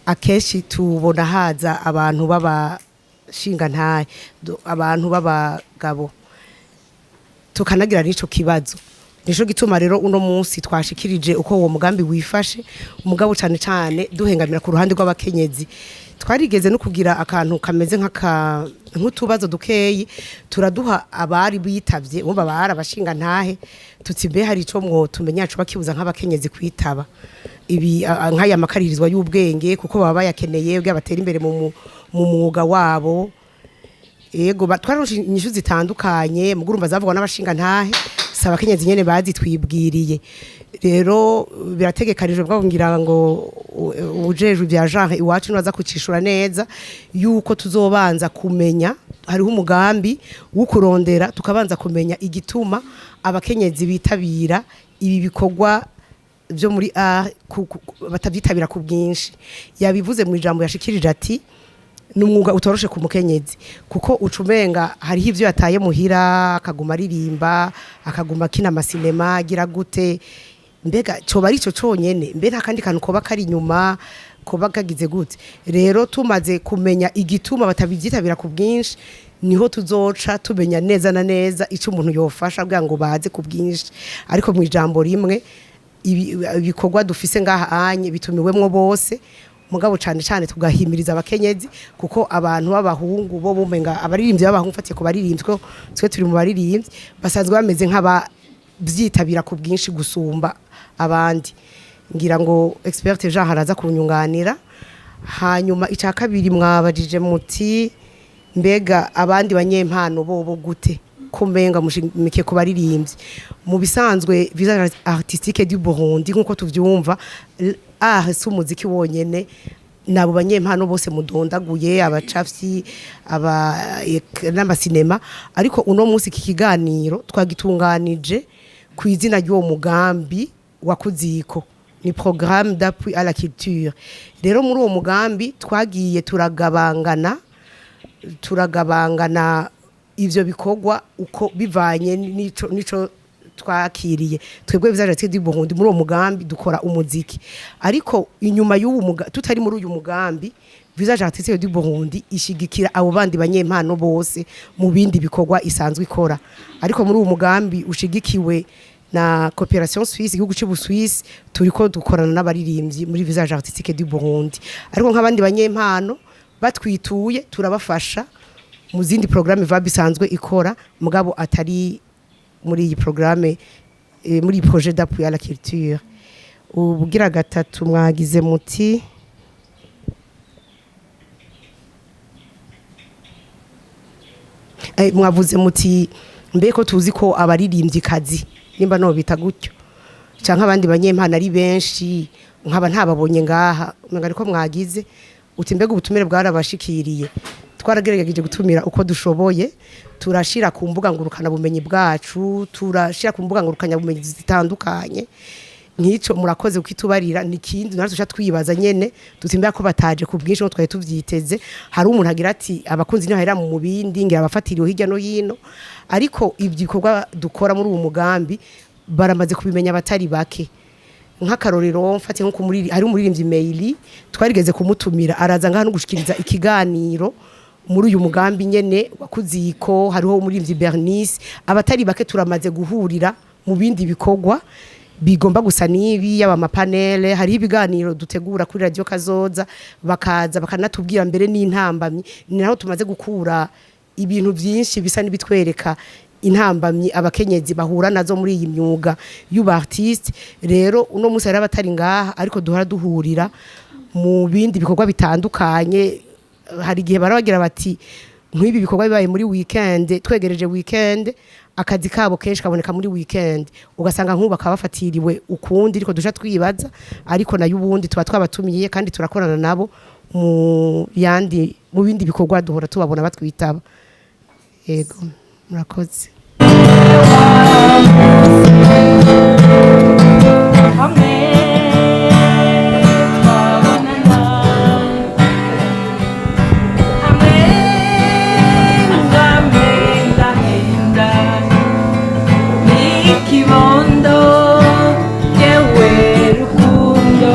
akenshi tubona haza abantu b'abashingantahe, abantu b'abagabo, tukanagira n'ico kibazo. Nico gituma rero uno munsi twashikirije uko uwo mugambi wifashe, umugabo cane cane duhengamira ku ruhande rw'abakenyezi. Twarigeze no kugira akantu kameze nk'aka nk'utubazo dukeyi turaduha abari bitavye, bumva bari abashingantahe, tuti: "Mbe hari ico mwo tumenya coba kibuza nk'abakenyezi kwitaba ibi nk'aya makaririzwa y'ubwenge?" Kuko baba bayakeneye kugira batere imbere mu mwuga wabo. Yego, twararonse inyishu zitandukanye, mugurumva zavugwa n'abashingantahe, si abakenyezi nyene bazitwibwiriye. Rero birategekanijwe bwo ngira ngo uwujejwe ibya genre iwacu nibaza kucishura neza, yuko tuzobanza kumenya, hariho umugambi wo kurondera, tukabanza kumenya igituma abakenyezi bitabira ibi bikorwa byo muri art batavyitabira ku bwinshi. Yabivuze mu ijambo yashikirije ati Ni umwuga utoroshe ku mukenyezi, kuko ucumenga hariho ivyo yataye muhira, akaguma aririmba, akaguma akina amasinema, agira gute. Mbega coba ari ico conyene? Mbe nta kandi kantu koba kari inyuma, koba kagize gute? Rero tumaze kumenya igituma batabivyitabira ku bwinshi, niho tuzoca tumenya neza na neza ico umuntu yofasha kugira ngo baze ku bwinshi. Ariko mu ijambo rimwe, ibikorwa dufise ngaha anye bitumiwemwo bose, mugabo cane cane tugahimiriza abakenyezi, kuko abantu b'abahungu bo bumenga abaririmbyi b'abahungu, fatiye ku baririmbyi, ko twe turi mu baririmbyi, basanzwe bameze nk'aba byitabira ku bwinshi gusumba abandi. Ngira ngo expert Jean haraza kunyunganira. Hanyuma icya kabiri, mwabajije muti: mbega abandi banyempano bobo gute, kumenga mushimike ku baririmbyi? Mu bisanzwe, Visage Artistique du Burundi, nkuko tuvyumva, art si umuziki wonyene. Nabo banyempano bose mudondaguye, abacafyi, aba n'amasinema. Ariko uno munsi iki kiganiro twagitunganije ku izina ry'uwo mugambi wa Kuziko, ni programme d'appui à la culture. Rero muri uwo mugambi twagiye turagabangana ivyo bikorwa uko bivanye nico twakiriye. Twebwe Visage Artistique du Burundi, muri uwo mugambi dukora umuziki, ariko inyuma y'uwo tutari muri uyu mugambi, Visage Artistique du Burundi ishigikira abo bandi banyempano bose mu bindi bikorwa isanzwe ikora. Ariko muri uwo mugambi ushigikiwe na Coopération Suisse, igihugu cy'u Suisse, turiko dukorana n'abaririmbyi muri Visage Artistique du Burundi. Ariko nk'abandi banyempano batwituye, turabafasha mu zindi programme VAB isanzwe ikora, mugabo atari muri iyi programme, muri iyi projet d'appui à la culture. Ubugira gatatu, mwagize muti mwavuze muti: mbe ko tuzi ko abaririmbyikazi, nimba no bita gutyo, canke abandi banyempano ari benshi, nkaba ntababonye ngaha? Umenga ariko mwagize uti: mbega ubutumire bwarabashikiriye? Twaragerageje gutumira uko dushoboye, turashira ku mbuga ngurukana bumenyi bwacu, turashira ku mbuga ngurukana bumenyi zitandukanye. Nk'ico murakoze kukitubarira. Nikindi natwe tuca twibaza nyene tuti: mbega ko bataje ku bwinshi nko twari tuvyiteze? Hari umuntu agira ati: abakunzi ntibahera mu bindi, ngira abafatiriwe hirya no hino. Ariko ibikorwa dukora muri uwo mugambi baramaze kubimenya abatari bake. Nk'akarorero, mfate nko kumuri, hari umuririmbyi Meili, twarigeze kumutumira, araza ngaha no gushikiriza ikiganiro muri uyu mugambi nyene wa Kuziko. Hariho umuririmbyi Bernice, abatari bake turamaze guhurira mu bindi bikorwa bigomba gusa n'ibi, yaba amapanele, hariho ibiganiro dutegura kuri Radio Kazoza, bakaza bakanatubwira mbere n'intambamyi. Ni naho tumaze gukura ibintu byinshi bisa n'ibitwereka intambamyi abakenyezi bahura nazo muri iyi myuga y'ubu artiste. Rero uno munsi hari abatari ngaha, ariko duhora duhurira mu bindi bikorwa bitandukanye. Hari igihe barabagira bati: nk'ibi bikorwa bibaye muri weekend, twegereje weekend, akazi kabo kenshi kaboneka muri weekend, ugasanga nk'ubu bakaba bafatiriwe ukundi. Ariko duca twibaza, ariko nayo ubundi tuba twabatumiye kandi turakorana nabo mu yandi, mu bindi bikorwa, duhora tubabona batwitaba. Yego, murakoze. Hamwe twabonana, hamwe ngamendahenda n'ikibondo, yewe rukundo,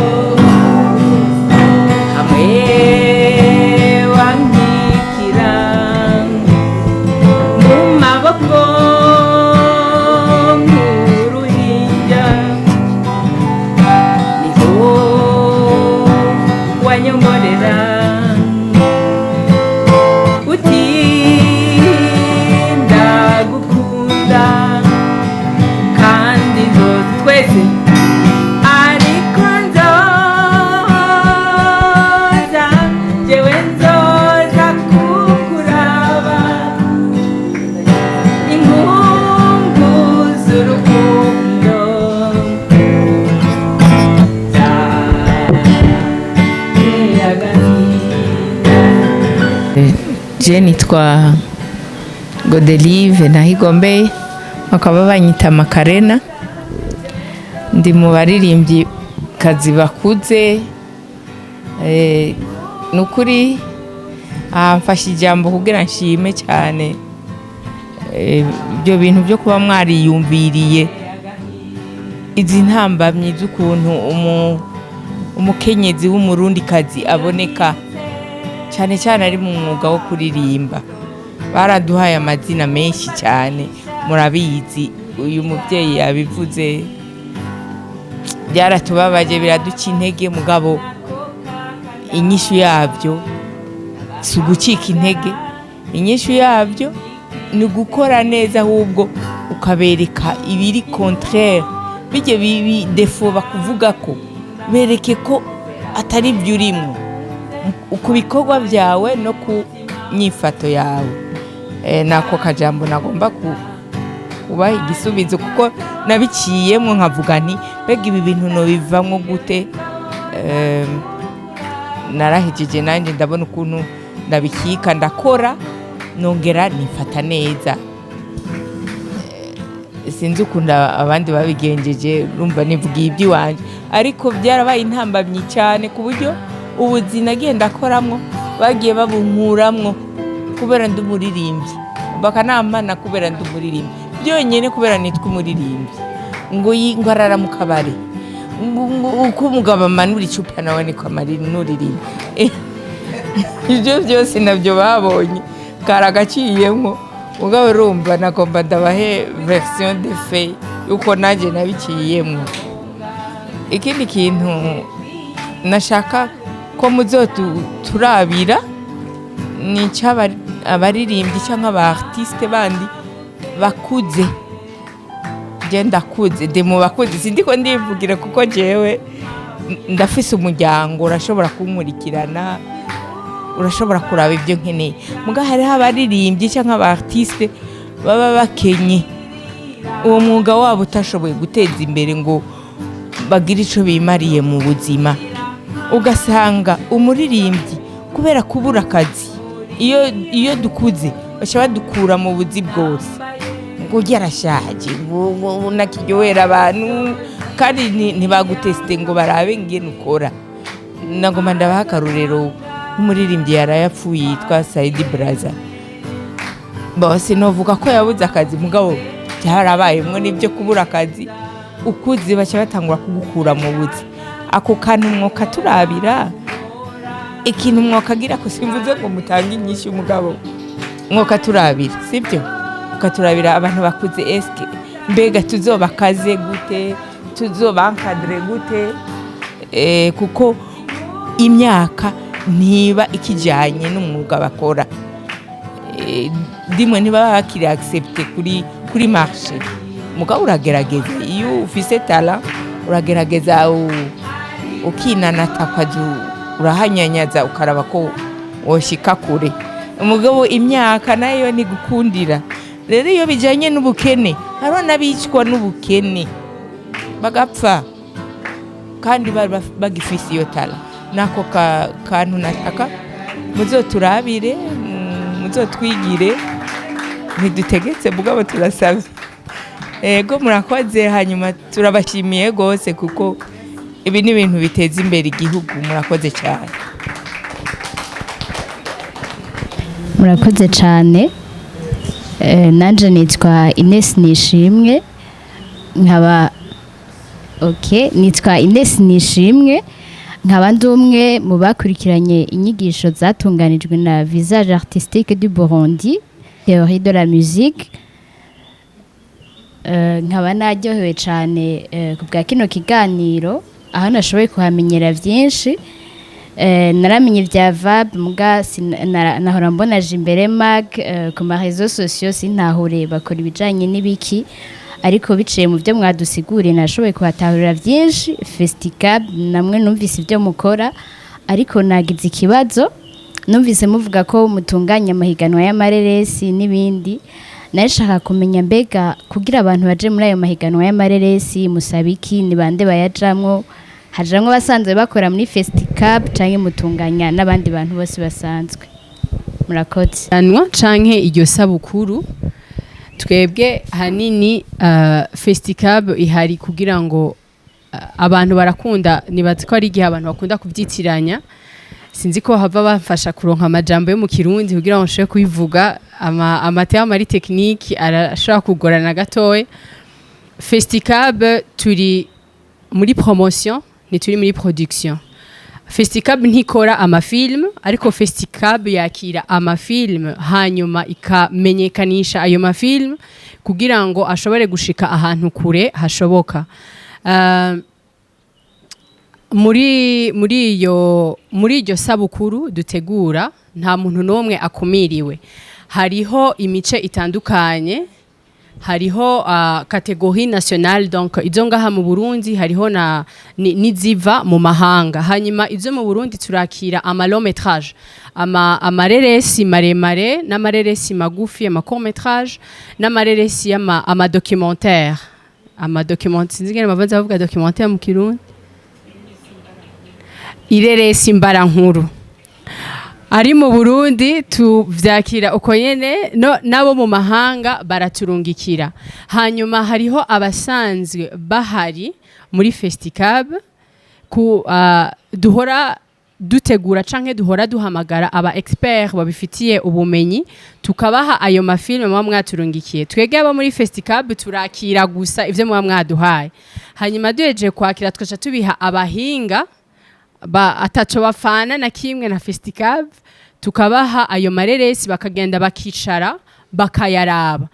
hamwe wankikira mu maboko nk'uruhinja, niho wanyongorera uti: ndagukunda kandi nzozi twese, ariko nzoza, jewe nzoza kukuraba, inkungu z'urukundo zateye agahinda. Je nitwa Godelive Nahigombeye, bakaba banyita Makarena. Ndi mu baririmbyi kazi bakuze. Ni ukuri Mfashe ijambo kugira nshime cyane ibyo bintu byo kuba mwariyumviriye izi ntambamyi z'ukuntu umukenyezi w'Umurundikazi aboneka cyane cyane ari mu mwuga wo kuririmba. Baraduhaye amazina menshi cyane, murabizi, uyu mubyeyi yabivuze. Byaratubabaje, biraduca intege, mugabo inyishu yabyo si ugucika intege, inyishu yabyo ni ugukora neza, ahubwo ukabereka ibiri contraire bijye bibi défauts bakuvuga ko, bereke ko atari byo urimo ku bikorwa byawe no ku nyifato yawe. Nako kajambo nagomba kubaha igisubizo, kuko nabiciyemo nkavuga nti: "Mbega ibi bintu nobivamwo gute?" Narahejeje nanjye ndabona ukuntu ndabikika, ndakora, nongera nifata neza. Sinzi ukuntu abandi babigenjeje, urumva nivugiye iby'iwanje, ariko byarabaye intambamyi cyane ku buryo ubuzi nagiye ndakoramwo bagiye babunkuramwo kubera ndi umuririmbyi, bakanampana kubera ndi umuririmbyi byonyine, kubera nitwa umuririmbyi, ngo ngo arara mu kabari, ngo uko umugabo amanura icupa nawe niko amanura. Ibyo byose nabyo babonye karagaciyemwo. Mugabo urumva nagomba ndabahe version de fait yuko nanjye nabiciyemwo. Ikindi kintu nashaka ko muzoturabira ni abaririmbyi cyangwa aba artiste bandi bakuze. Je ndakuze, ndi mu bakuze, sindiko ndivugira kuko jewe ndafise umuryango, urashobora kunkurikirana, urashobora kuraba ibyo nkeneye. Muga hariho abaririmbyi cyangwa aba artiste baba bakenye, uwo mwuga wabo utashoboye guteza imbere ngo bagire ico bimariye mu buzima. Ugasanga umuririmbyi kubera kubura akazi, iyo dukuze baca badukura mu buzi bwose, ngo urya arashaje, ngo nakiryohera abantu, kandi ntibagutesite ngo barabe ingene ukora. Nagomba ndabaha akarorero nk'umuririmbyi yarayapfuye yitwa Saidi Braza. Bose novuga ko yabuze akazi, mugabo byarabayemwo n'ibyo kubura akazi. Ukuze baca batangura kugukura mu buzi. Ako kantu mwoka turabira ikintu mwokagira ko, simvuze ngo mutange inyishu, umugabo mwoka turabira, sibyo? Ukaturabira abantu bakuze, eske mbega tuzobakaze gute, tuzobankadire gute? Kuko imyaka ntiba ikijyanye n'umwuga bakora. Dimwe ntibaba bakiri accepté kuri marché. Mugabo uragerageza, iyo ufise talent uragerageza, ukinanata, ukaza urahanyanyaza, ukaraba ko woshika kure. Umugabo imyaka nayo ntigukundira. Rero iyo bijyanye n'ubukene, hariho n'abicwa n'ubukene bagapfa kandi bari bagifise iyo talent. Nako kantu nashaka muzoturabire, muzotwigire. Ntidutegetse, mugabo turasabye. Ego, murakoze. Hanyuma turabashimiye rwose kuko ibi ni ibintu biteza imbere igihugu. Murakoze cyane. Murakoze cyane. Nanje nitwa Ines Nishimwe, nkaba, ok, nitwa Ines Nishimwe, nkaba ndi umwe mu bakurikiranye inyigisho zatunganijwe na Visage Artistique du Burundi, théorie de la musique. Nkaba naryohewe cyane ku bwa kino kiganiro, aho nashoboye kuhamenyera byinshi. Naramenye vya VAB, muga nahora mbona Jimbere Mag ku ma réseaux sociaux, sintahure bakora ibijanye n'ibiki, ariko biciye mu byo mwadusiguriye nashoboye kuhatahurira byinshi. Festicab namwe numvise ibyo mukora, ariko nagize ikibazo. Numvise muvuga ko mutunganya amahiganwa y'amareresi n'ibindi. Nashaka kumenya, mbega kugira abantu baje muri ayo mahiganwa y'amareresi musaba iki? Ni bande bayajamwo? Hajamwo basanzwe bakora muri Festicab canke mutunganya n'abandi bantu bose basanzwe? Murakoze. Anwa canke iryo sabukuru, twebwe hanini Festicab ihari kugira ngo abantu barakunda, nibaza ko ari igihe abantu bakunda kubyitiranya. Sinzi ko hava bamfasha kuronka amajambo yo mu Kirundi kugira ngo nshobore kubivuga. Ama termes ari technique arashobora kugorana gatoya. Festicab turi muri promotion, ntituri muri production. Festicab ntikora ama films, ariko Festicab yakira ama films, hanyuma ikamenyekanisha ayo ma films kugira ngo ashobore gushika ahantu kure hashoboka. Muri iryo sabukuru dutegura, nta muntu n'umwe akumiriwe. Hariho imice itandukanye. Hariho catégorie nationale, donc izo ngaha mu Burundi, hariho na n'iziva mu mahanga. Hanyuma izo mu Burundi turakira ama long métrage, amareresi maremare n'amareresi magufi, ama court métrage n'amareresi y'ama ama documentaire. Ama documentaire, sinzi ingene bavanze bavuga documentaire mu Kirundi. Ireresi mbarankuru ari mu Burundi tuvyakira uko nyene, no nabo mu mahanga baraturungikira. Hanyuma hariho abasanzwe bahari muri Festicab ku duhora dutegura canke duhora duhamagara aba expert babifitiye ubumenyi, tukabaha ayo ma films muba mwaturungikiye. Twebwe abo muri Festicab turakira gusa ivyo muba mwaduhaye. Hanyuma duhejeje kwakira, tugaca tubiha abahinga ba ataco bafana na kimwe na Festicab, tukabaha ayo mareresi, bakagenda bakicara bakayaraba.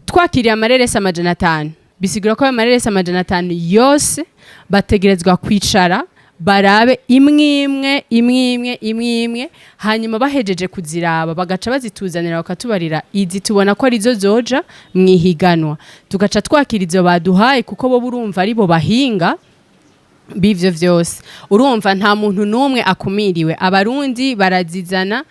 Twakiriye amareresi 500, bisigura ko ayo mareresi 500 yose bategerezwa kwicara barabe imwe imwe, imwe imwe, imwe imwe. Hanyuma bahejeje kuziraba, bagaca bazituzanira, bakatubarira: "Izi tubona ko arizo zoja mwihiganwa." Tugaca twakira izo baduhaye, kuko bo urumva ari bo bahinga b'ivyo vyose. Urumva nta muntu n'umwe akumiriwe. Abarundi barazizana,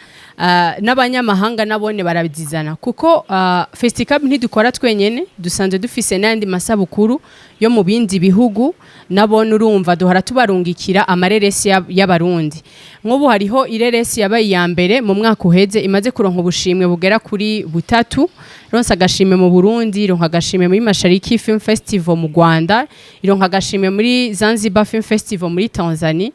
n'abanyamahanga nabone barabizizana, kuko Festicab ntidukora twenyene, dusanzwe dufise n'ayandi masabukuru yo mu bindi bihugu. Nabone urumva duhora tubarungikira amareresi y'Abarundi. Nk'ubu hariho ireresi yabaye iya mbere mu mwaka uheze, imaze kuronka ubushimwe bugera kuri butatu. Ironse agashimwe mu Burundi, ironka agashimwe muri Mashariki Film Festival mu Rwanda, ironka agashimwe muri Zanzibar Film Festival muri Tanzania,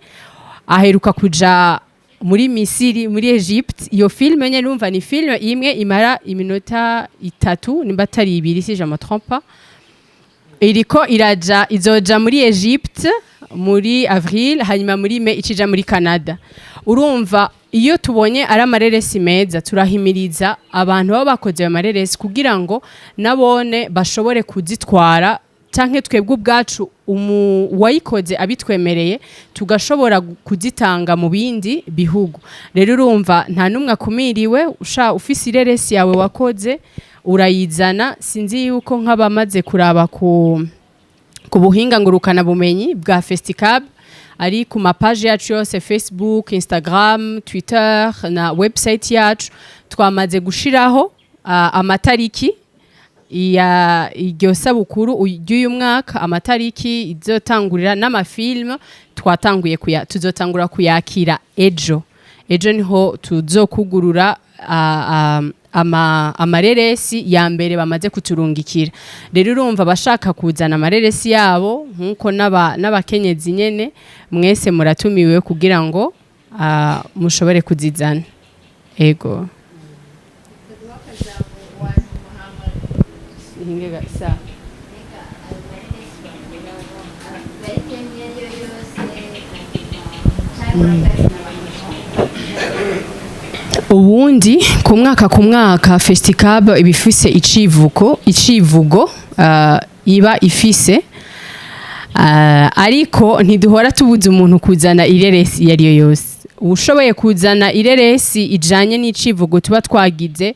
aheruka kuja muri Misiri, muri Egypte. Iyo film nyene, urumva ni film imwe imara iminota 3 nimba atari 2, si je me trompe pas. Iriko iraja, izoja muri Egypte muri avril, hanyuma muri mai ikija muri Canada. Urumva iyo tubonye ari amareresi meza, turahimiriza abantu baba bakoze ayo mareresi kugira ngo nabone bashobore kuzitwara, canke twebwe ubwacu uwayikoze abitwemereye tugashobora kuzitanga mu bindi bihugu. Rero urumva nta n'umwe akumiriwe. Usha ufise ireresi yawe wakoze, urayizana. Sinzi yuko nk'abamaze kuraba ku buhinga ngurukana bumenyi bwa Festicab, ari ku ma pages yacu yose, Facebook, Instagram, Twitter na website yacu, twamaze gushiraho amatariki ya iryo sabukuru ry'uyu mwaka, amatariki izotangurira n'ama films twatanguye kuya, tuzotangura kuyakira ejo. Ejo niho tuzokugurura amareresi ya mbere bamaze kuturungikira. Rero urumva abashaka kuzana amareresi yabo, nkuko n'abakenyezi nyene mwese muratumiwe kugira ngo mushobore kuzizana. Ego. Hinge sa. Ubundi ku mwaka Festicab iba ifise icivugo iba ifise, ariko ntiduhora tubuza umuntu kuzana ireresi iyo ariyo yose. Ushoboye kuzana ireresi ijanye n'icivugo tuba twagize,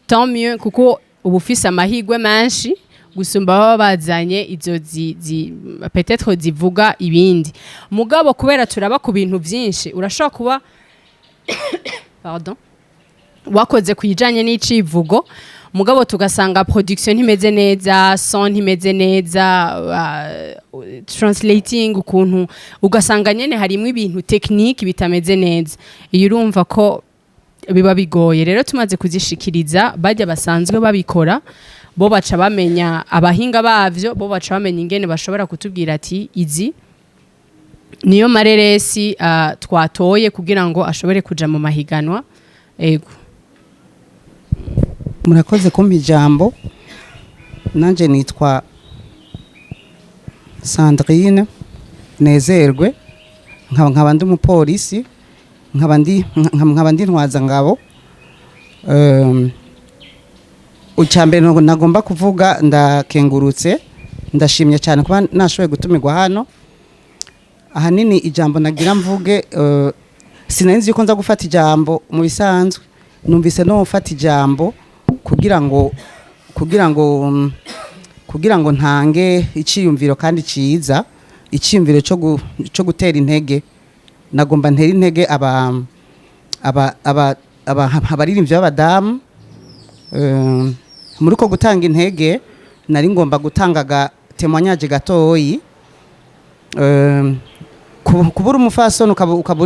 tant mieux, kuko uba ufise amahirwe menshi gusumba baba bazanye izo zi peut-être zivuga ibindi. Mugabo kubera turaba ku bintu vyinshi, urashobora kuba, pardon, wakoze ku ijanye n'icivugo, mugabo tugasanga production ntimeze neza, son ntimeze neza, translating ukuntu, ugasanga nyene harimwo ibintu technique bitameze neza. Iyo urumva ko biba bigoye. Rero tumaze kuzishikiriza bajya basanzwe babikora, bo baca bamenya abahinga bavyo, bo baca bamenya ingene bashobora kutubwira ati izi. Niyo mareresi twatoye kugira ngo ashobore kuja mu mahiganwa. Ego. Murakoze kumpa ijambo. Nanjye nitwa Sandrine Nezerwe, nkaba ndi umupolisi, nkaba ndi ntwazangabo. Icya mbere nagomba kuvuga, ndakengurutse, ndashimye cyane kuba nashoboye gutumirwa hano. Ahanini ijambo nagira mvuge, sinari nzi yuko nza gufata ijambo. Mu bisanzwe numvise no gufata ijambo kugira ngo ntange iciyumviro kandi ciza, iciyumviro cyo gutera intege. Nagomba ntera intege aba abaririmbyi b'abadamu. Muri uko gutanga intege nari ngomba gutanga ga témoignage gatoyi. Kubura umufasoni ukaba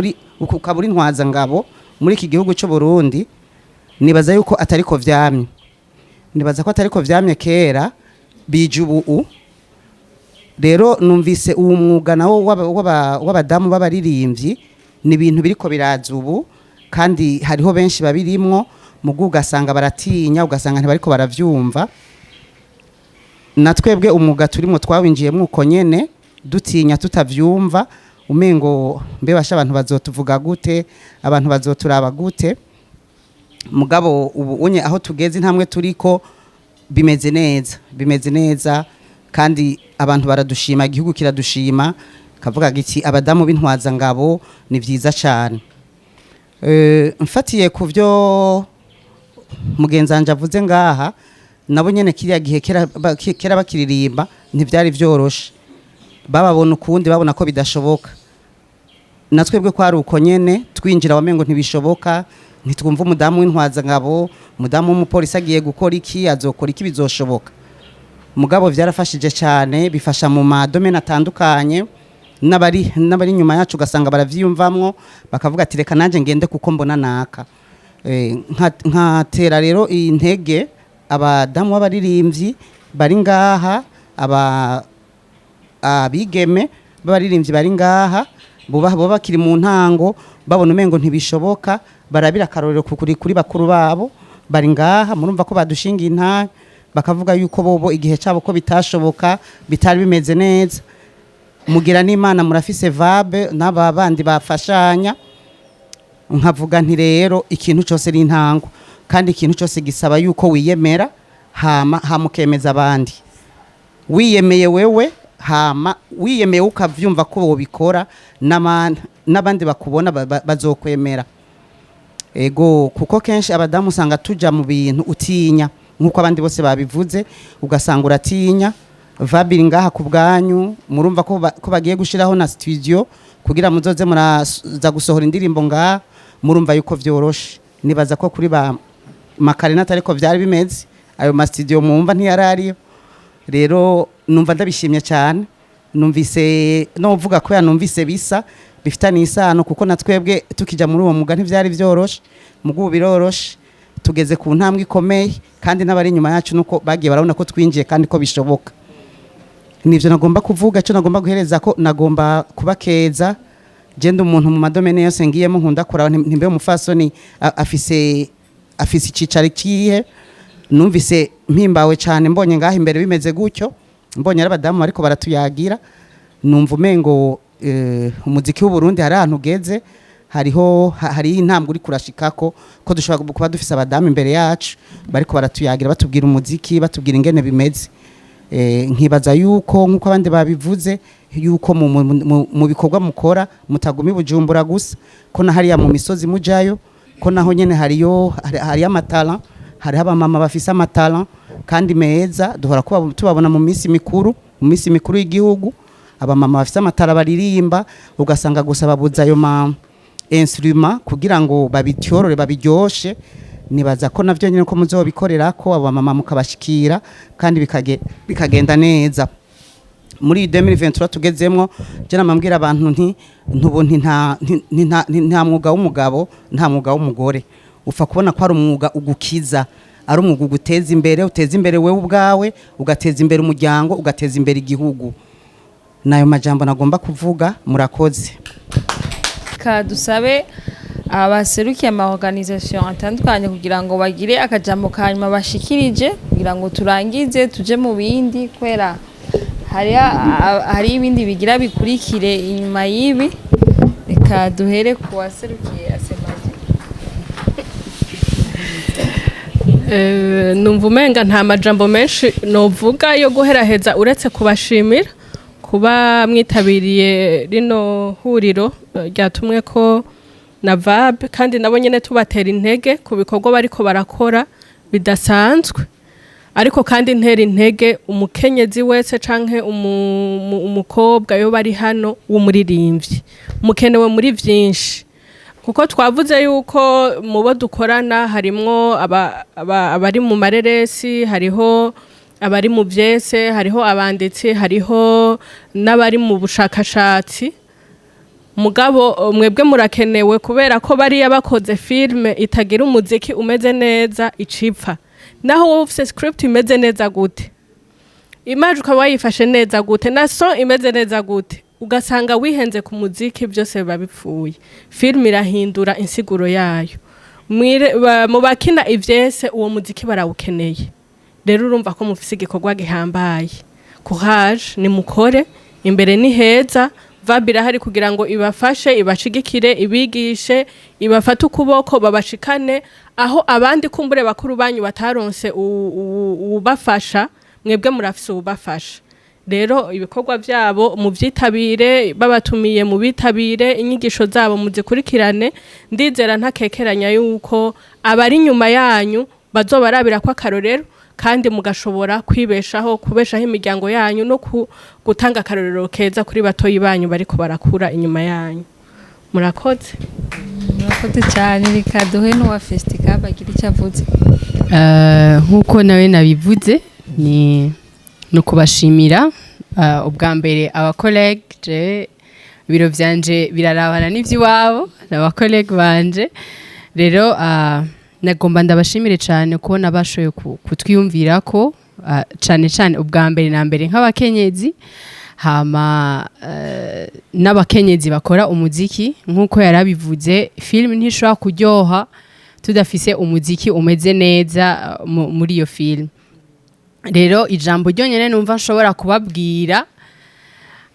uri ntwazangabo muri iki gihugu cy'u Burundi, nibaza yuko atariko vyamye, nibaza ko atariko vyamye kera, bije ubu. Rero numvise uwo mwuga nawo w'abadamu b'abaririmbyi ni ibintu biriko biraza ubu, kandi hariho benshi babirimwo, mugu ugasanga baratinya, ugasanga ntibariko baravyumva. Na twebwe umwuga turimo twawinjiyemo uko nyene, dutinya, tutavyumva, umengo mbe basha abantu bazotuvuga gute, abantu bazoturaba gute? Mugabo ubu unye aho tugeze, intambwe turiko, bimeze neza, bimeze neza, kandi abantu baradushima, igihugu kiradushima, kavuga giti abadamu b'intwaza ngabo ni vyiza cyane. Mfatiye ku byo mugenzi wanje avuze ngaha, nabo nyene kiriya gihe kera bakiririmba ntivyari vyoroshe, bababona ukundi, babona ko bidashoboka. Na twebwe kwari uko nyene, twinjira wamengo ntibishoboka, ntitwumva umudamu w'intwazangabo, umudamu w'umupolisi agiye gukora iki, azokora iki, bizoshoboka? Mugabo vyarafashije cyane, bifasha mu ma domaines atandukanye, n'abari inyuma yacu ugasanga baravyiyumvamwo, bakavuga ati reka nanjye ngende kuko mbona naka. Nkatera rero intege abadamu b'abaririmbyi bari ngaha, aba abigeme b'abaririmbyi bari ngaha, bo bakiri mu ntango, babona umengo ntibishoboka, barabira akarorero kuri bakuru babo bari ngaha. Murumva ko badushingiye intahe, bakavuga yuko bobo igihe cyabo ko bitashoboka, bitari bimeze neza. Mugira n'Imana murafise vabe n'aba bandi bafashanya. Nkavuga nti rero ikintu cyose ni intango, kandi ikintu cyose gisaba yuko wiyemera, hama ukemeza abandi. Wiyemeye wewe, hama wiyemeye ukavyumva ko wobikora, n'abandi bakubona bazokwemera. Ego, kuko kenshi abadamu usanga tuja mu bintu utinya, nk'uko abandi bose babivuze, ugasanga uratinya. Vabiri ngaha ku bwanyu, murumva ko bagiye gushiraho na studio kugira muzoze muraza gusohora indirimbo ngaha, murumva yuko vyoroshe. Nibaza ko kuri ba Makarena atariko vyari bimeze, ayo ma studio mwumva ntiyarariyo. Rero numva ndabishimye cyane, numvise no vuga ko numvise bisa bifitanye isano, kuko na twebwe tukija muri uwo mwuga ntivyari vyoroshe, mugubu biroroshe, tugeze ku ntambwe ikomeye, kandi n'abari inyuma yacu nuko bagiye barabona ko twinjiye kandi ko bishoboka. Nivyo nagomba kuvuga. Cyo nagomba guhereza ko nagomba kubakeza. Genda umuntu mu ma domaines yose ngiyemo nkunda kuraba ntimbe umufasoni afise icicaro kihe. Numvise mpimbawe cyane mbonye ngaha imbere bimeze gutyo, mbonye ari abadamu ariko baratuyagira, numva umengo umuziki w'u Burundi hari ahantu ugeze, hariho hari intambwe uri kurashikako, ko dushobora kuba dufise abadamu imbere yacu bariko baratuyagira, batubwira umuziki, batubwira ingene bimeze. Nkibaza yuko nkuko abandi babivuze yuko mu bikorwa mukora mutaguma i Bujumbura gusa, ko na hariya mu misozi mujayo, ko naho nyene hariyo ama talents, hariho abamama bafise ama talents kandi meza. Duhora tubabona mu minsi mikuru y'igihugu, abamama bafise ama talents baririmba, ugasanga gusa babuza ayo ma instrument kugira ngo babityorore, babiryoshe. Nibaza ko navyo nyene ko muzobikorera ko abo bamama mukabashikira, kandi bikagenda neza. Muri 2023 tugezemwo, je namambwira abantu nti ntubu nti nta mwuga w'umugabo, nta mwuga w'umugore. Upfa kubona ko ari umwuga ugukiza, ari umwuga uguteza imbere, uteza imbere wewe ubwawe, ugateza imbere umuryango, ugateza imbere igihugu. Nayo majambo nagomba kuvuga. Murakoze. Ka dusabe abaserukiye ama organisation atandukanye kugira ngo bagire akajambo ka nyuma bashikirije, kugira ngo turangize tuje mu bindi, kubera hari ibindi bigira bikurikire inyuma y'ibi. Reka duhere ku waserukiye ASEMAGI. Numva umenga nta majambo menshi novuga yo guheraheza, uretse kubashimira kuba mwitabiriye rino huriro ryatumwe ko na VAB, kandi nabo nyene tubatera intege ku bikorwa bariko barakora bidasanzwe. Ariko kandi ntera intege umukenyezi wese canke umukobwa yo bari hano w'umuririmbyi, mukenewe muri vyinshi, kuko twavuze yuko mu bo dukorana harimwo abari mu mareresi, hariho abari mu vyese, hariho abanditsi, hariho n'abari mu bushakashatsi. Mugabo mwebwe murakenewe, kubera ko bariya bakoze filme itagira umuziki umeze neza icipfa. Naho wowe ufise script imeze neza gute, image ukaba wayifashe neza gute, na son imeze neza gute, ugasanga wihenze ku muziki, byose biba bipfuye. Filme irahindura insiguro yayo. Mu bakina ivyese uwo muziki barawukeneye. Rero urumva ko mufise igikorwa gihambaye. Courage, nimukore, imbere ni heza. VAB irahari kugira ngo ibafashe, ibashigikire, ibigishe, ibafate ukuboko, babashikane aho abandi kumbure bakuru banyu bataronse uwubafasha. Mwebwe murafise uwubafasha. Rero ibikorwa byabo muvyitabire, babatumiye mubitabire, inyigisho zabo muzikurikirane. Ndizera ntakekeranya yuko abari inyuma yanyu bazobarabira ko akarorero, kandi mugashobora kwibeshaho, kubeshaho imiryango yanyu, no gutanga akarorero keza kuri batoyi banyu bariko barakura inyuma yanyu. Murakoze. Murakoze cyane. Reka duhe n'uwa Festicab agira icyo avuze. Nk'uko nawe nabivuze, ni ukubashimira. Ubwa mbere aba collègues, je ibiro vyanje birarabana n'ivy'iwabo, n'aba collègues banje. Rero nagomba ndabashimire cyane kubona bashoboye kutwiyumvira ko cane cane ubwa mbere na mbere nk'abakenyezi, hama n'abakenyezi bakora umuziki. Nk'uko yarabivuze, film ntishobora kuryoha tudafise umuziki umeze neza muri iyo film. Rero ijambo ryonyene numva nshobora kubabwira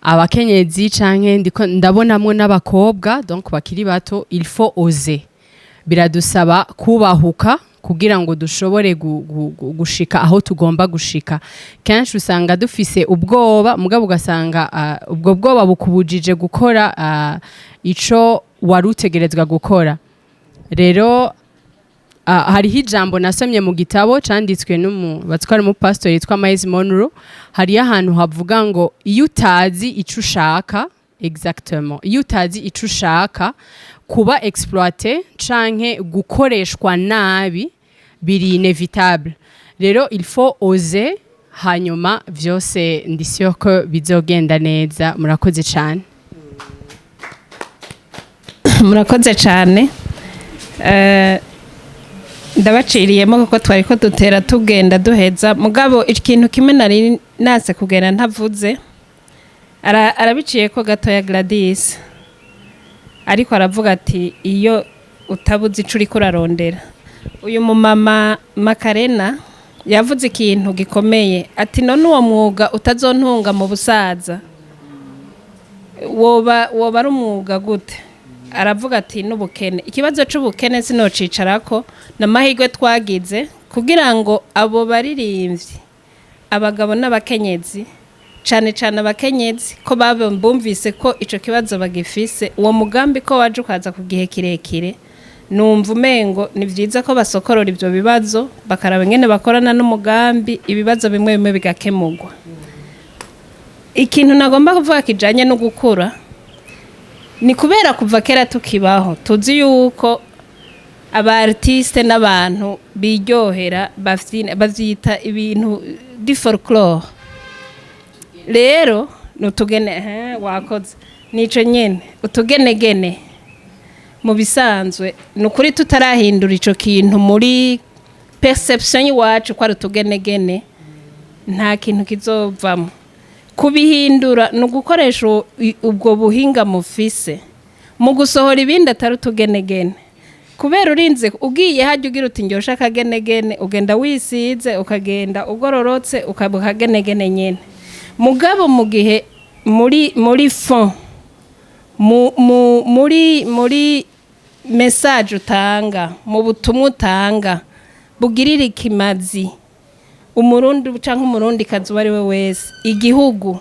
abakenyezi, canke ndiko ndabonamwo n'abakobwa donc bakiri bato, il faut oser. Biradusaba kubahuka kugira ngo dushobore gushika aho tugomba gushika. Kenshi usanga dufise ubwoba, mugabo ugasanga ubwo bwoba bukubujije gukora ico wari utegerezwa gukora. Rero hariho ijambo nasomye mu gitabo canditswe n'umu batwara umupastori yitwa Myles Munroe. Hariyo ahantu havuga ngo iyo utazi ico ushaka exactement, iyo utazi ico ushaka, kuba exploité canke gukoreshwa nabi biri inévitable. Rero il faut oser, hanyuma vyose ndi sûr ko bizogenda neza. Murakoze cane. Murakoze cyane. Ndabaciriyemo kuko twari ko dutera tugenda duheza, mugabo ikintu kimwe nari nase kugenda ntavuze, arabiciye ko gatoya Gladys, ariko aravuga ati iyo utabuze ico uriko urarondera. Uyu mumama Makarena yavuze ikintu gikomeye, ati none uwo mwuga utazontunga mu busaza woba ari umwuga gute? Aravuga ati n'ubukene, ikibazo c'ubukene sinocicarako, n'amahirwe twagize kugira ngo abo baririmbyi, abagabo n'abakenyezi, cane cane abakenyezi, ko bumvise ko ico kibazo bagifise, uwo mugambi ko waje ukaza ku gihe kirekire. Numva umengo ni vyiza ko basokorora ivyo bibazo, bakaraba ingene bakorana n'umugambi, ibibazo bimwe bimwe bigakemurwa. Ikintu nagomba kuvuga kijanye no gukura ni kubera kuva kera tukibaho tuzi yuko aba artiste n'abantu biryohera, bavyita ibintu di folklore. Rero nutugene wakoze nico nyene utugenegene. Mu bisanzwe ni ukuri tutarahindura ico kintu muri perception y'iwacu ko ari utugenegene, nta kintu kizovamo. Kubihindura ni ugukoresha ubwo buhinga mufise mu gusohora ibindi atari utugenegene, kubera urinze ugiye hajya ugira uti ndyoshe akagenegene, ugenda wisize, ukagenda ugororotse, ukaba akagenegene nyene. Mugabo mu gihe muri fond, mu, mu, muri muri message utanga, mu butumwa utanga bugirira ikimazi Umurundi canke Umurundi kazi uwo ari we wese, igihugu,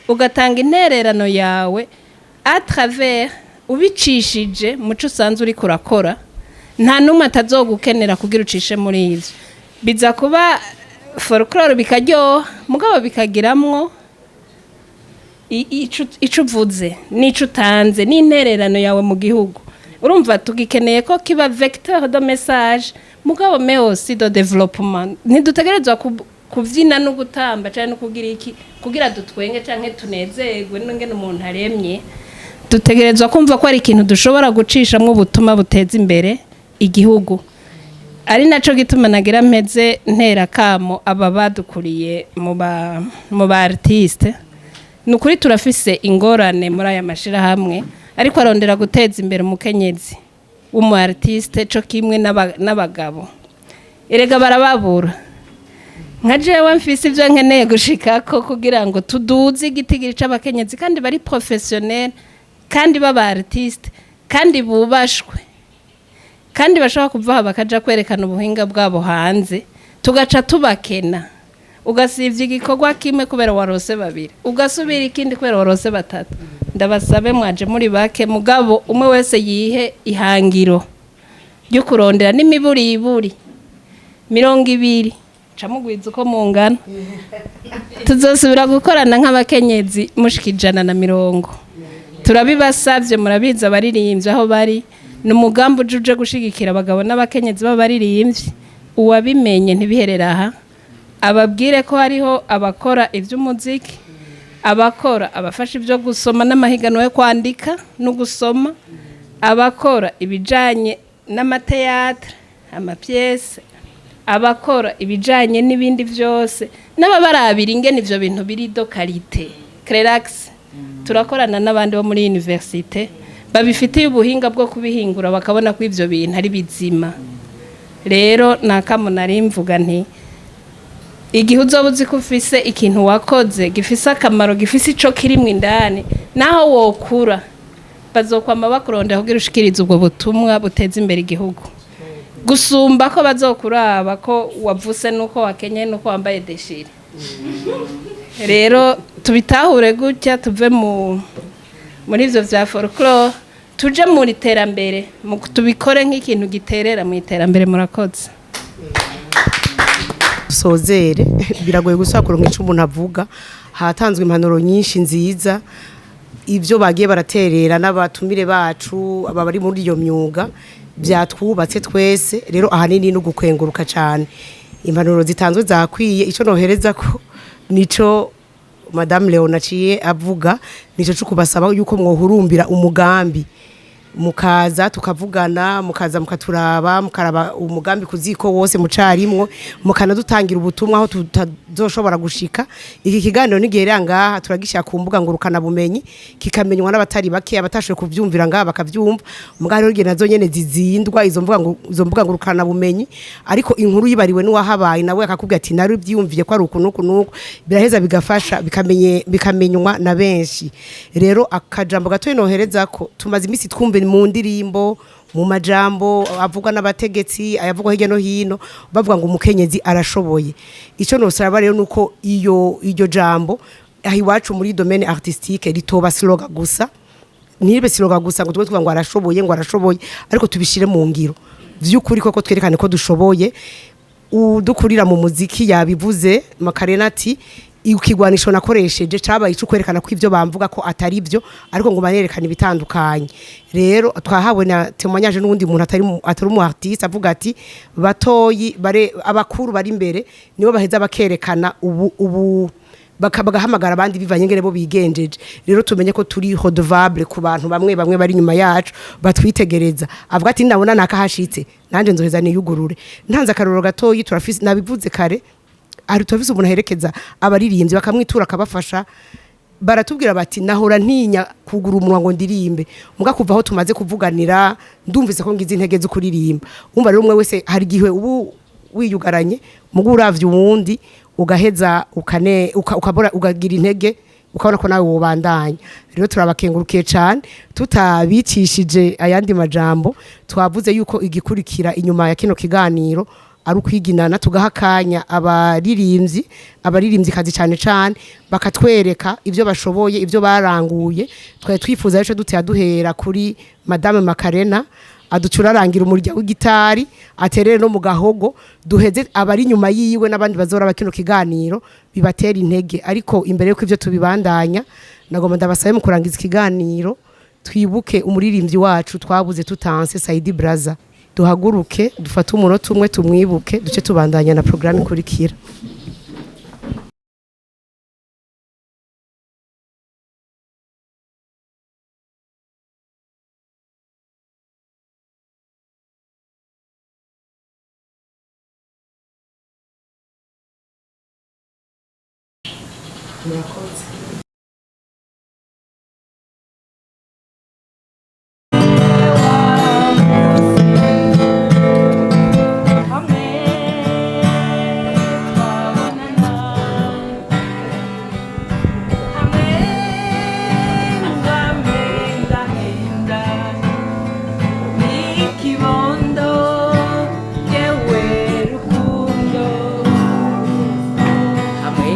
ugatanga intererano yawe à travers, ubicishije muco usanzwe uriko urakora, nta n'umwe atazogukenera kugira ucishe muri ivyo. Biza kuba folklore bikaryoha, mugabo bikagiramwo ico uvuze n'ico utanze n'intererano yawe mu gihugu. Urumva tugikeneye ko kiba vecteur de message, mugabo mais aussi de développement. Ntidutegerezwa kuvyina no gutamba canke no kugira iki kugira dutwenge canke tunezerwe n'ingene umuntu aremye. Dutegerezwa kumva ko ari ikintu dushobora gucishamwo ubutumwa buteza imbere igihugu. Ari naco gituma nagira mpeze ntera kamo aba badukuriye mu ba artiste. Ni ukuri turafise ingorane muri aya mashirahamwe, ariko arondera guteza imbere umukenyezi w'umu artiste co kimwe n'abagabo. Erega barababura. Nka jewe mfise ivyo nkeneye gushikako kugira ngo tuduze igitigiri c'abakenyezi kandi bari professionnel, kandi baba artiste, kandi bubashwe, kandi bashobora kuva aha bakaja kwerekana ubuhinga bwabo hanze, tugaca tubakena. Ugasivya igikorwa kimwe kubera warose babiri, ugasubira ikindi kubera warose batatu. Ndabasabe, mwaje muri bake, mugabo umwe wese yihe ihangiro ryo kurondera n'imiburiburi 20, camugwiza uko mungana. Tuzosubira gukorana nk'abakenyezi mushika 120. Turabibasavye, murabizi abaririmbyi aho bari, ni umugambi uje uje gushigikira abagabo n'abakenyezi b'abaririmbyi. Uwabimenye ntibiherere aha, ababwire ko hariho abakora iby'umuziki, abakora abafasha ibyo gusoma n'amahiganwa yo kwandika no gusoma, abakora ibijyanye n'ama théâtre, ama pièces, abakora ibijyanye n'ibindi byose, n'ababarabira ingene ibyo bintu biri de qualité. Crelax turakorana n'abandi bo muri université babifitiye ubuhinga bwo kubihingura, bakabona ko ibyo bintu ari bizima. Rero ni nari mvuga nti igihe uzoba uzi ko ufise ikintu wakoze gifise akamaro, gifise ico kirimwo indani, naho wokura bazokwama bakurondera kugira ushikirize ubwo butumwa buteza imbere igihugu, gusumba ko bazokuraba ko wavuse nuko wakenye nuko wambaye déchiré. Rero tubitahure gutya, tuve muri ivyo vya folklore, tuje mu iterambere, tubikore nk'ikintu giterera mu iterambere. Murakoze. Sozere, biragoye gusubira kuronka ico umuntu avuga. Hatanzwe impanuro nyinshi nziza, ibyo bagiye baraterera n'abatumire bacu aba bari muri iyo myuga byatwubatse twese. Rero ahanini no gukwenguruka cyane, impanuro zitanzwe zakwiye. Icyo nohereza ko nico Madame Leona aciye avuga, nico cyo kubasaba yuko mwohurumbira umugambi, mukaza tukavugana, mukaza mukaturaba, mukaraba umugambi kuziko wose mucarimwo, mukanadutangira ubutumwa aho tutazoshobora gushika. Iki kiganiro nigera ngaha turagishyira ku mbuga ngurukana bumenyi, kikamenywa n'abatari bake, abatashoboye kuvyumvira ngaha bakavyumva. Mugabo rero igihe nazo nyene zizindwa izo mbuga ngurukana bumenyi, ariko inkuru yibariwe n'uwahabaye, nawe akakubwira ati nari byiyumviye ko ari uku nuku nuku, biraheza bigafasha, bikamenye bikamenywa na benshi. Rero akajambo gatoyi nohereza ko tumaze iminsi twumva mu ndirimbo, mu majambo avugwa n'abategetsi, ayavugwa hirya no hino, bavuga ngo umukenyezi arashoboye. Icyo nosaba rero nuko iyo iryo jambo aho iwacu muri domaine artistique ritoba slogan gusa, ntibe slogan gusa ngo tube tuvuga ngo arashoboye, ngo arashoboye, ariko tubishire mu ngiro vy'ukuri koko, twerekane ko dushoboye. Udukurira mu muziki yabivuze Makarena ati ikigwanisho nakoresheje cabaye ico kwerekana ko ivyo bamvuga ko atari byo, ariko ngo banerekana ibitandukanye. Rero twahawe na témoignage n'uwundi muntu atari umu artiste, avuga ati batoyi bare abakuru bari imbere nibo baheza bakerekana ubu bagahamagara abandi bivanye ngene bo bigenjeje. Rero tumenye ko turi redevable ku bantu bamwe bamwe bari inyuma yacu batwitegereza, avuga ati ndabona nakahashitse nanje nzoheza niyugurure. Ntanze akarorero gatoyi, turafise, nabivuze kare, ari turafise umuntu aherekeza abaririmbyi bakamwitura akabafasha. Baratubwira bati: "Nahora ntinya kugura umunwa ngo ndirimbe, muga kuva aho tumaze kuvuganira ndumvise ko ngize intege zo kuririmba." Umva rero, umwe wese hari igihe ubu wiyugaranye, muga uravye uwundi ugaheza ukane ukabora ugagira intege, ukabona ko nawe wobandanya. Rero turabakengurukiye cyane. Tutabicishije ayandi majambo, twavuze yuko igikurikira inyuma ya kino kiganiro ari ukwiginana, tugaha akanya abaririmbyi, abaririmbyikazi cyane cyane, bakatwereka ibyo bashoboye, ibyo baranguye. Twari twifuza rero dutera duhera kuri Madame Makarena, aducurarangira umurya w'igitari, aterere no mu gahogo, duheze abari inyuma yiwe n'abandi bazora kino kiganiro bibatera intege. Ariko imbere yuko ivyo tubibandanya, nagomba ndabasabe mu kurangiza ikiganiro twibuke umuririmbyi wacu twabuze tutanse, Saidi Braza. Duhaguruke, dufate umunota umwe tumwibuke, duce tubandanya na programme ikurikira. Murakoze. Ikibondo yewe rukundo hamwe.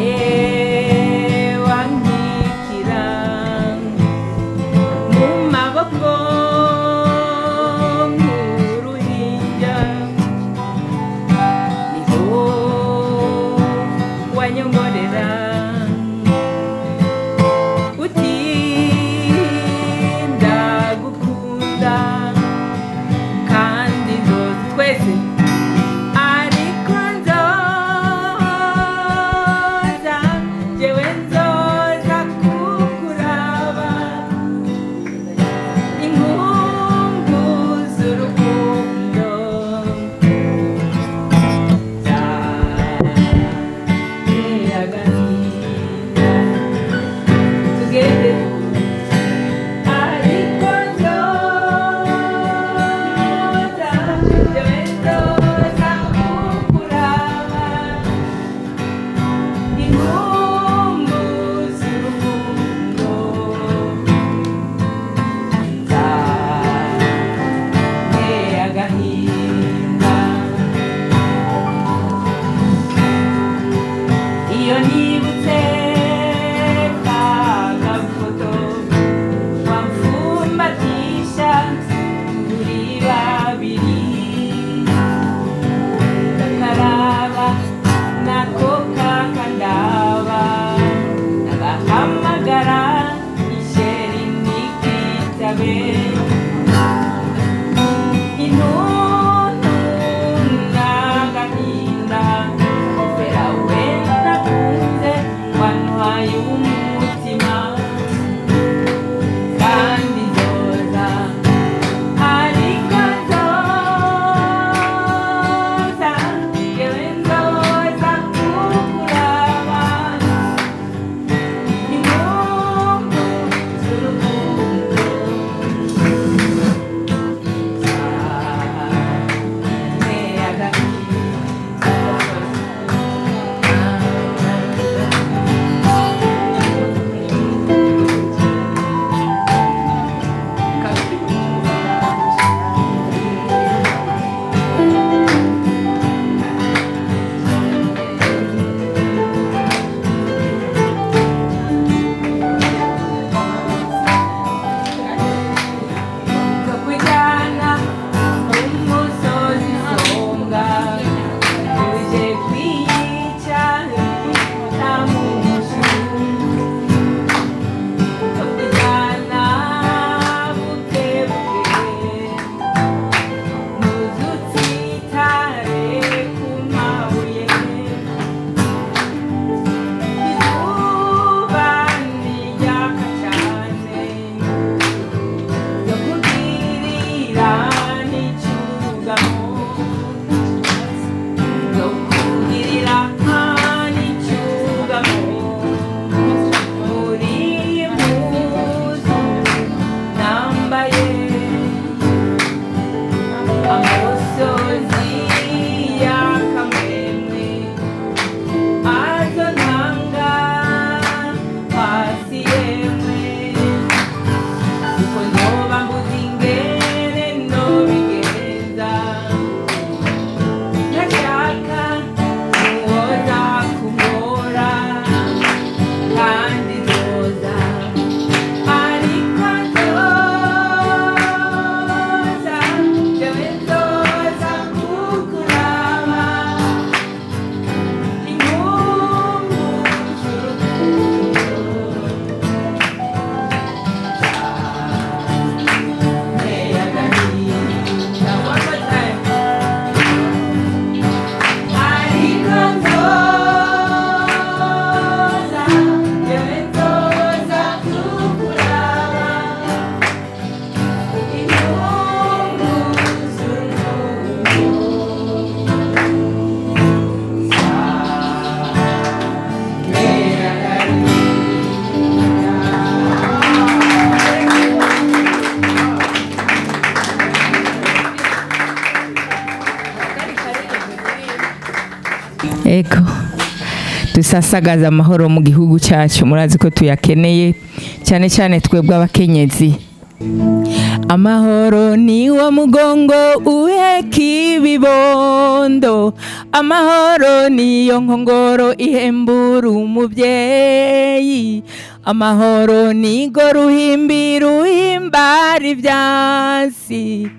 Ego, dusasagaza amahoro mu gihugu cyacu. Murazi ko tuyakeneye cyane cyane twebwe abakenyezi. Amahoro ni wo mugongo uheka ibibondo, amahoro niyo nkongoro ihembura umubyeyi, amahoro nigo ruhimbi ruhimbara ibyansi,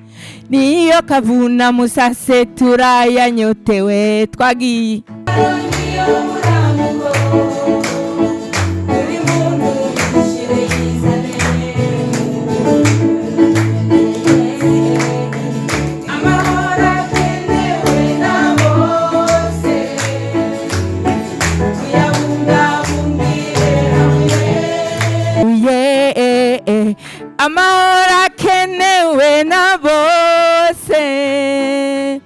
niyo kavuna musase turayanyotewe. Twagiye. Yeah, amahoro akenewe na bose,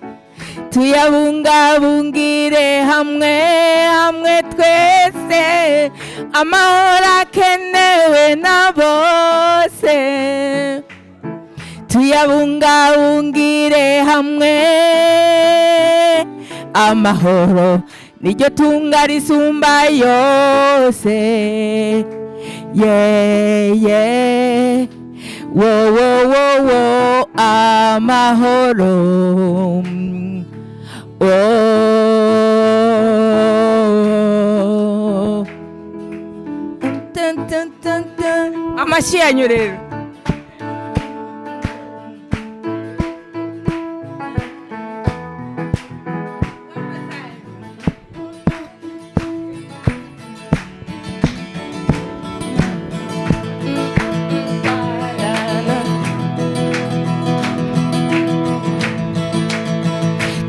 tuyabungabungire hamwe hamwe twese. Amahoro akenewe na bose, tuyabungabungire hamwe. Amahoro niryo tunga risumba yose. Yeah, wo wo wo wo, amahoro. Oh. Dun, dun, dun, dun. Amashyi yanyu rero.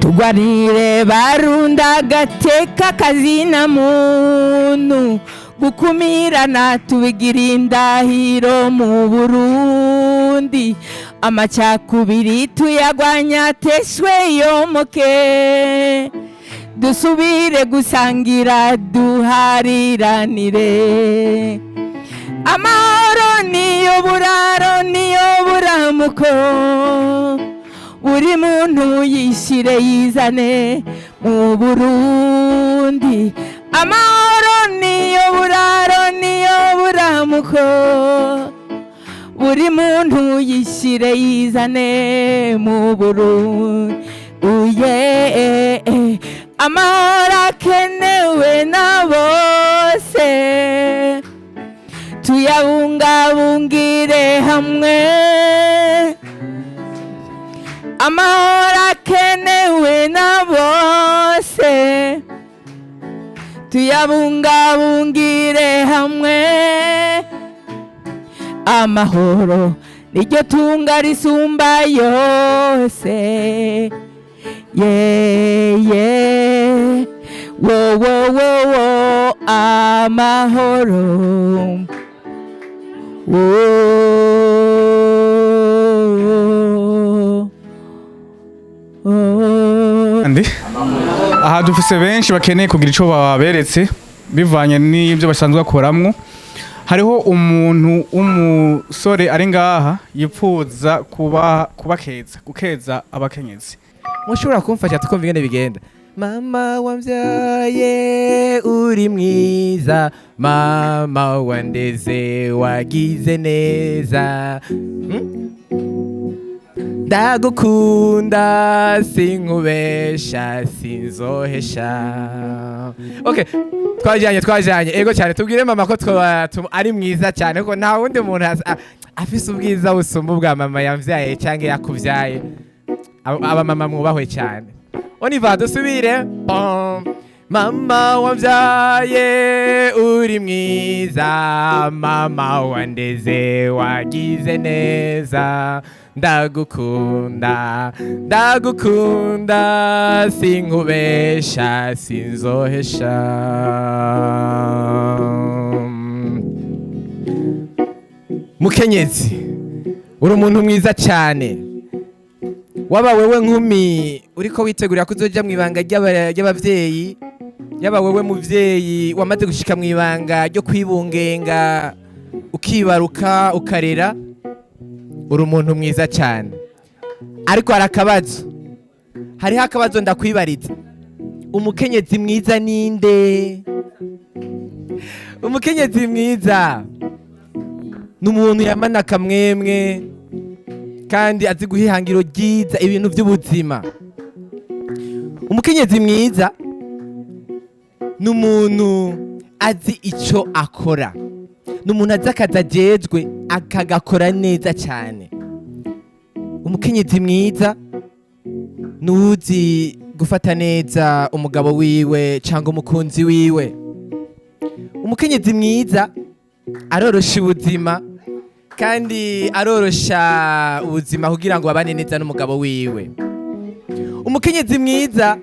Tugwanire barunda agateka kazina muntu, gukumirana tubigira indahiro mu Burundi, amacakubiri tuyagwanya teshwe yomoke, dusubire gusangira duhariranire. Amahoro niyo buraro niyo buramuko, buri muntu yishyire yizane mu Burundi. Amahoro niyo buraro niyo buramuko, buri muntu yishyire yizane mu Burundi. Uye, amahoro akenewe na bose, tuyabungabungire hamwe. Amahoro akenewe na bose, tuyabungabungire hamwe. Amahoro niryo tunga risumba yose. Yeah, wo wo wo wo, amahoro. Wo. Oh. Andi aha dufise benshi bakeneye kugira ico baberetse bivanye n'ibyo basanzwe bakoramwo. Hariho umuntu w'umusore ari ngaha yipfuza kuba kubakeza, gukeza abakenyezi. Mushobora kumfasha tukumva ingene bigenda. Mama wambyaye uri mwiza, mama wandeze wagize neza. Ndagukunda sinkubesha sinzohesha. Okay, twajanye twajanye, ego cyane. Tubwire mama ko ari mwiza cyane, kuko nta wundi muntu afise ubwiza busumba ubwa mama yamvyaye cyangwa yakuvyaye. Aba mama mwubahwe cyane. On y va, dusubire. Pom. Mama wambyaye uri mwiza, mama wandeze wagize neza, ndagukunda ndagukunda sinkubesha sinzohesha. Mukenyezi, uri umuntu mwiza cyane. Waba wewe nkumi uriko witegurira kuzoja mu ibanga ry'abavyeyi, yaba wewe muvyeyi wamaze gushika mu ibanga ryo kwibungenga ukibaruka ukarera, uri umuntu mwiza cyane. Ariko hari akabazo, hariho akabazo ndakwibariza. Umukenyezi mwiza ninde? Umukenyezi mwiza ni umuntu yamana akamwemwe kandi azi guha ihangiro ryiza ibintu by'ubuzima. Umukenyezi mwiza ni umuntu azi icyo akora, ni umuntu azi akazi ajejwe akagakora neza cyane. Umukenyezi mwiza ni uzi gufata neza umugabo wiwe cyangwa umukunzi wiwe. Umukenyezi mwiza arorosha ubuzima kandi arorosha ubuzima kugira ngo babane neza n'umugabo wiwe. Umukenyezi mwiza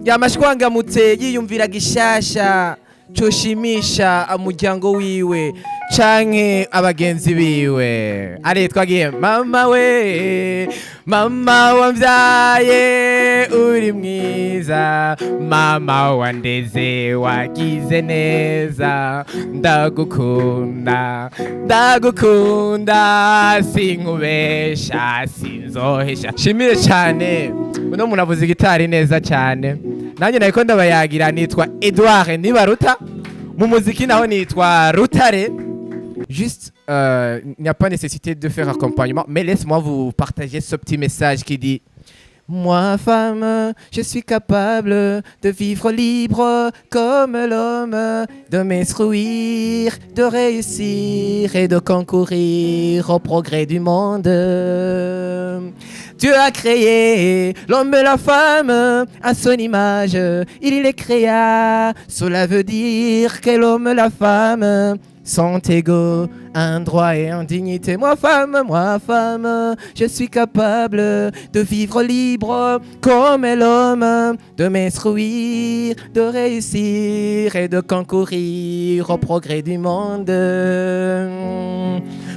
yamashwangamutse, yiyumvira gishasha coshimisha umuryango wiwe canke abagenzi biwe. Are twagiye. Mama we, mama wambyaye, uri mwiza. Mama wandeze, wagize neza. Ndagukunda, ndagukunda, sinkubesha, sinzohesha. Shimire cyane uno muntu avuza igitari neza cyane. Nanjye nariko ndabayagira, nitwa Edouard Nibaruta, mu muziki naho nitwa Rutare. Juste, il n'y a pas nécessité de faire accompagnement, mais laisse-moi vous partager ce petit message qui dit: Moi, femme, je suis capable de vivre libre comme l'homme, de m'instruire, de réussir et de concourir au progrès du monde. Dieu a créé l'homme et la femme à son image, il les créa. Cela veut dire que l'homme et la femme sont égaux en droit et en dignité. Moi, femme, je suis capable de vivre libre comme l'homme, de m'instruire, de réussir et de concourir au progrès du monde.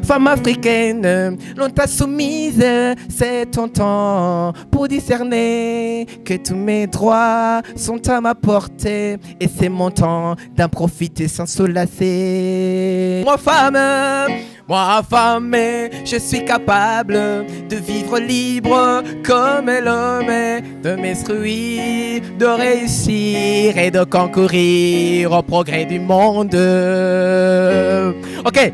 Femme africaine, l'on t'a soumise, c'est ton temps pour discerner que tous mes droits sont à ma portée et c'est mon temps d'en profiter sans se lasser. Moi, femme, je suis capable de vivre libre comme l'homme, de m'instruire, de réussir et de concourir au progrès du monde. Ok,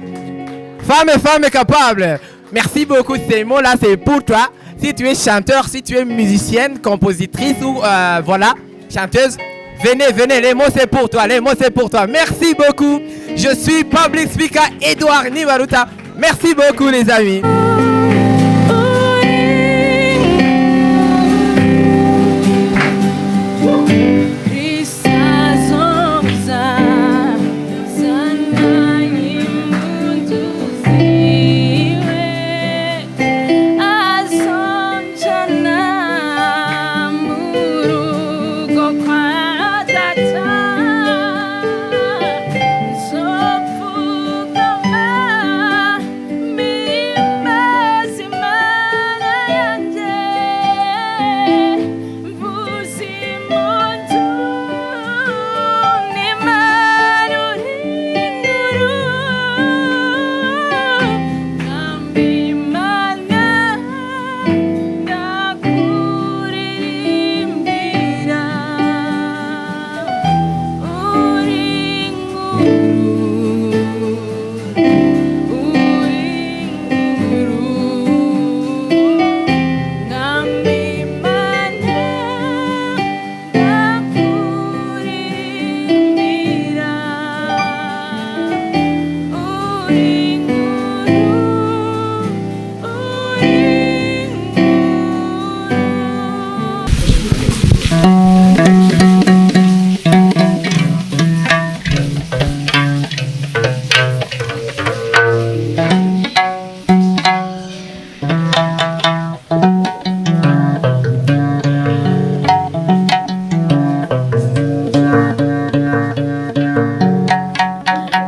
femme, femme capable. Merci beaucoup, ces mots-là, c'est pour toi. Si tu es chanteur, si tu es musicienne, compositrice ou voilà, chanteuse, venez, venez, les mots c'est pour toi, les mots c'est pour toi. Merci beaucoup. Je suis Public Speaker Edouard Nibaruta. Merci beaucoup les amis.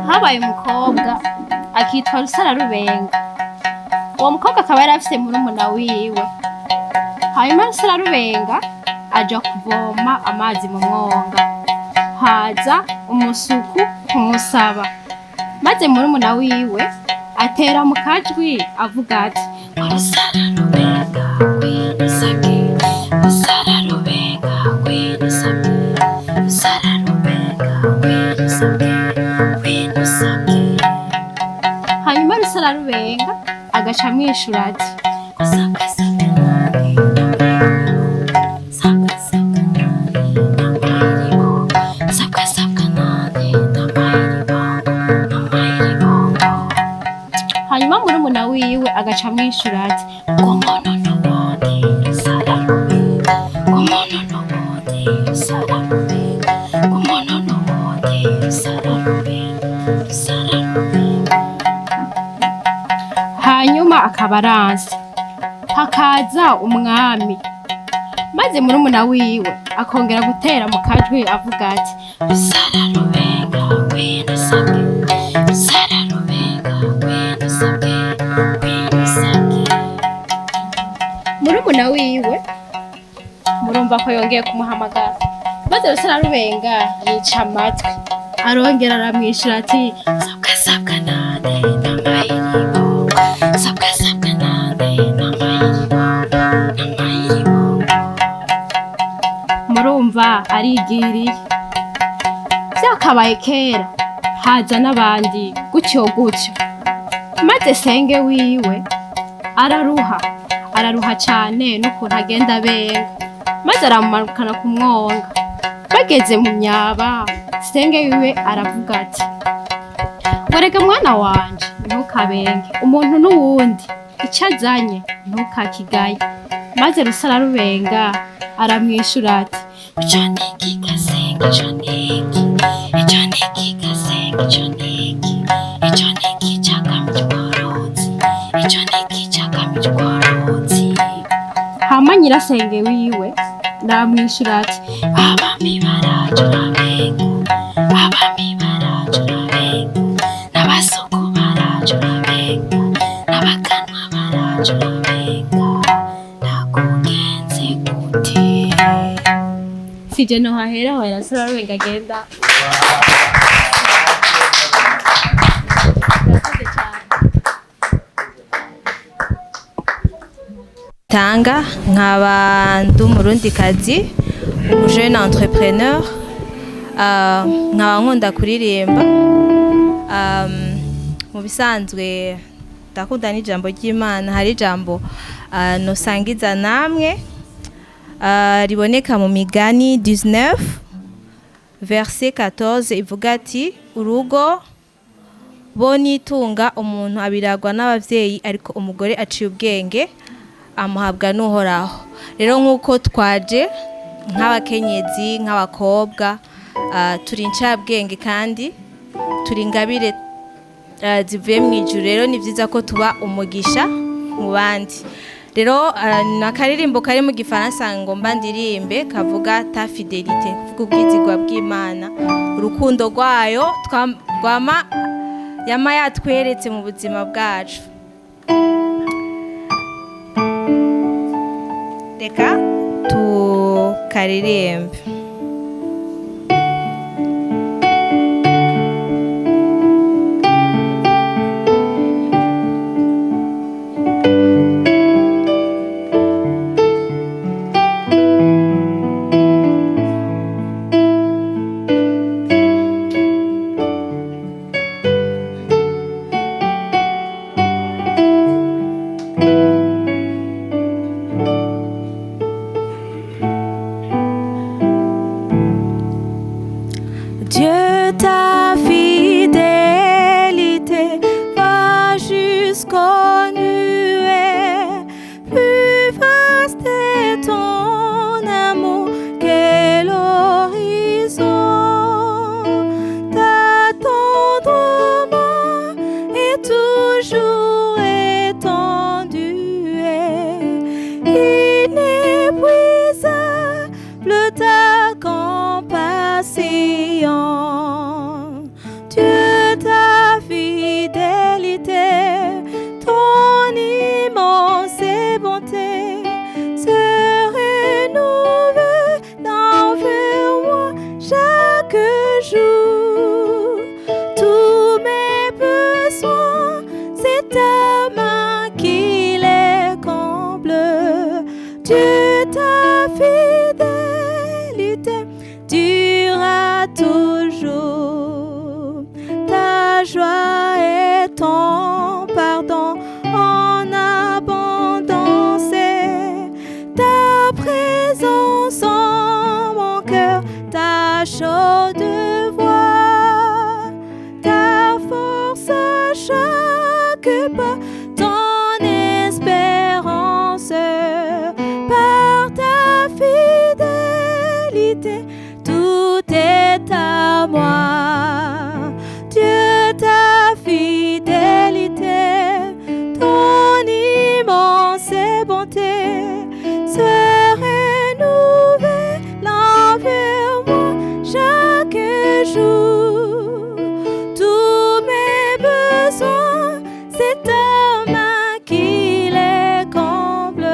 Habaye umukobwa akitwa Rusara Rubenga. Uwo mukobwa akaba yari afise murumuna wiwe. Hanyuma Rusara Rubenga aja kuvoma amazi mu mwonga, haza umusuku kumusaba, maze murumuna wiwe atera mu kajwi avuga ati: "Rusara Rubenga winusabye, Rusara Rubenga winusabye." Agaca amwishura ati: Hanyuma murumuna wiwe agaca amwishura ati: Hanyuma akaba aranse. Hakaza umwami, maze murumuna wiwe akongera gutera mu kajwi avuga ati: Murumuna wiwe murumva ko yongeye kumuhamagara, maze Rusararubenga yica amatwi, arongera aramwishyura ati: Sabwa sabwa nande namayiribo, sabwa sabwa nande namayiribo, namayiribo. Murumva arigiriye. Byakabaye kera, haza n'abandi gutyo gutyo, maze senge wiwe araruha, araruha cyane n'ukuntu agenda abenga, maze aramumanukana ku mwonga. Bageze mu myaba, senge wiwe aravuga ati: Werega mwana wanje, ntukabenge umuntu n'uwundi, icyo azanye ntukakigaye. Maze Rusararubenga aramwishura ati: Ico niki gasenga, ico niki, ico niki gasenga, ico niki, ico niki cakamije ubworozi, ico niki cakamije ubworozi. Hama nyirasenge wiwe aramwishura ati: Abami baracurabenga, abami baracurabenga, n'abasuku baracurabenga, n'abakanwa baracurabenga, nakugenze gute? Sije no hahera hahera Rusararubenga agenda. Tanga nkaba ndi umurundikazi, umujene entrepreneur, nkaba nkunda kuririmba. Mu bisanzwe ndakunda n'ijambo ry'Imana. Hari ijambo nosangiza namwe, riboneka mu Migani 19 verset 14, ivuga ati: Urugo bo nitunga umuntu abiragwa n'abavyeyi, ariko umugore aciye ubwenge amuhabwa n'Uhoraho. Rero nk'uko twaje nk'abakenyezi, nk'abakobwa, turi incabwenge kandi turi ingabire zivuye mu ijuru. Rero ni byiza ko tuba umugisha mu bandi. Rero nakaririmbo kari mu Gifaransa ngomba ndirimbe, kavuga ta fidélité, kuvuga ubwizigwa bw'Imana, urukundo rwayo rwama yama yatweretse mu buzima bwacu. Reka tukaririmbe. Dieu, ta fidélité va jusqu'aux nuées. Plus vaste est ton amour que l'horizon. Ta tendre main est toujours étendue. Inépuisable ta compassion. Dieu, ta fidélité, ton immense bonté se renouvelle envers moi chaque jour. Tous mes besoins, c'est ta main qui les comble. Dieu, ta fidélité durera toujours. Ta joie et ton pardon en Chaud de voir ta force à chaque pas, ton espérance par ta fidélité, tout est à moi. Dieu, ta fidélité, ton immense bonté se renouvelle envers moi chaque jour. Tous mes besoins, c'est ta main qui les comble.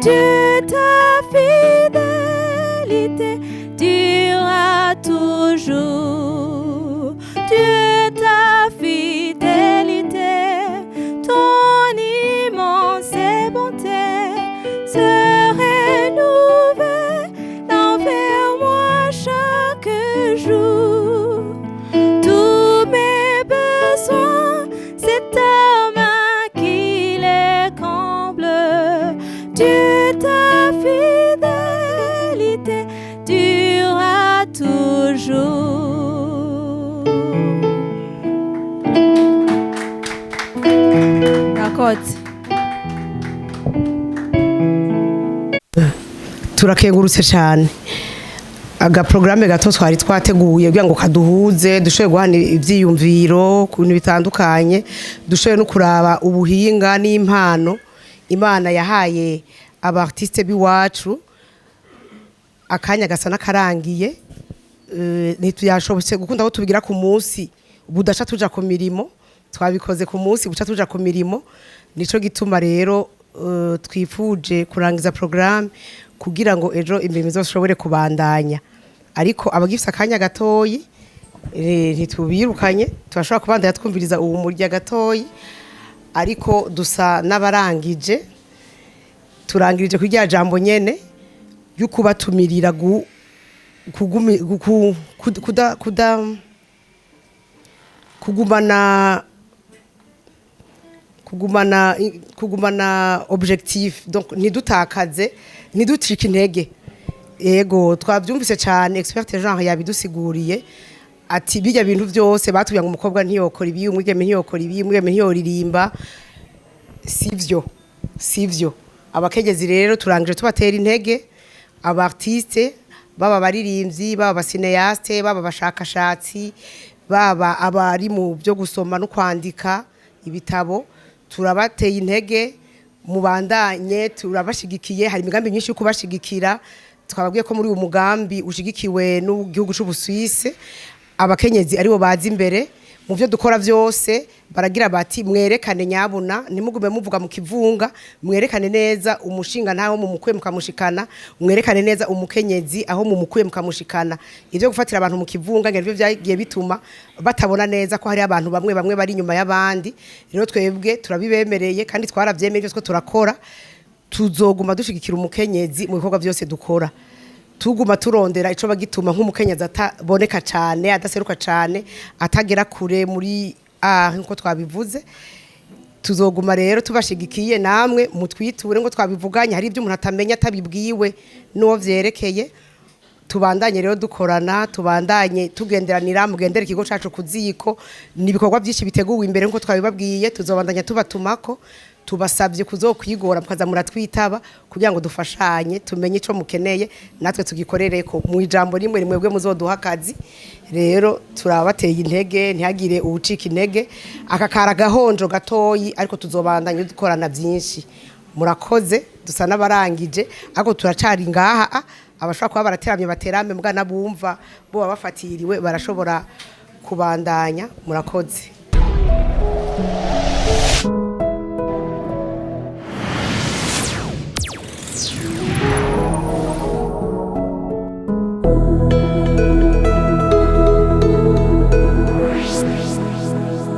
Dieu, ta fidélité durera toujours. Dieu, ta fidélité, ton immense bonté se renouvelle envers moi chaque jour. Tous mes besoins, c'est ta main qui les comble. Dieu, ta fidélité durera toujours. Murakoze. Turakengurutse cyane. Agaporogaramu gato twari twateguye kugira ngo kaduhuze, dushobore guhana ibyiyumviro ku bintu bitandukanye, dushobore no kuraba ubuhinga n'impano Imana yahaye aba artiste b'iwacu. Akanya gasa n'akarangiye, ntituyashobotse gukunda ko tubigira ku munsi budaca tuja ku mirimo. Twabikoze ku munsi buca tuja ku mirimo, nico gituma rero twifuje kurangiza programme kugira ngo ejo imirimo izoshobore kubandanya. Ariko abagifise akanya gatoyi, ntitubirukanye, turashobora kubandanya twumviriza ubu murya gatoyi, ariko dusa n'abarangije. Turangirije kuri rya jambo nyene y'ukubatumirira kugumi kuda kuda kugumana kugumana objectif, donc ntidutakaze, ntiducike intege. Yego, twabyumvise cyane, expert genre yabidusiguriye ati bijya bintu byose batubwira ngo umukobwa ntiyokora ibi, umwigeme ntiyokora ibi, umwigeme ntiyoririmba, sivyo, sivyo. Abakenyezi rero turangije tubatera intege, aba artiste, baba abaririmbyi, baba aba cinéaste, baba abashakashatsi, baba abari mu byo gusoma no kwandika ibitabo, turabateye intege, mubandanye, turabashigikiye. Hari imigambi myinshi yo kubashigikira. Twababwiye ko muri uyu mugambi ushigikiwe n'igihugu c'Ubusuwisi, abakenyezi aribo bazi imbere mu byo dukora byose. Baragira bati mwerekane nyabuna, ntimugume muvuga mu kivunga, mwerekane neza umushinga ntaho mumukuye mukamushikana, mwerekane neza umukenyezi aho mumukuye mukamushikana. Ibyo gufatira abantu mu kivunga ngira byo byagiye bituma batabona neza ko hari abantu bamwe bamwe bari inyuma y'abandi. Rero twebwe turabibemereye kandi twaravyemeye, byose ko turakora, tuzoguma dushigikira umukenyezi mu bikorwa byose dukora, tuguma turondera ico bagituma nk'umukenyezi ataboneka cane, adaseruka cane, atagera kure muri nkuko twabivuze. Tuzoguma rero tubashigikiye, namwe mutwiture ngo twabivuganye. Hari ibyo umuntu atamenya atabibwiwe n'uwo vyerekeye. Tubandanye rero dukorana, tubandanye tugenderanira, mugendere ikigo cacu ku ziko. Ni ibikorwa byinshi biteguwe imbere nkuko twabibabwiye, tuzobandanya tubatumako. Tubasabye kuzokwigora mukaza muratwitaba kugira ngo dufashanye, tumenye ico mukeneye natwe tugikorereko. Mu ijambo rimwe rimwebwe muzoduha akazi. Rero turabateye intege, ntihagire uwucika intege. Aka kara gahonjo gatoyi, ariko tuzobandanya dukorana byinshi. Murakoze. Dusa n'abarangije, ariko turacari ngaha. Abashobora kuba barateramye baterame, mbwa n'abumva bo bafatiriwe barashobora kubandanya. Murakoze.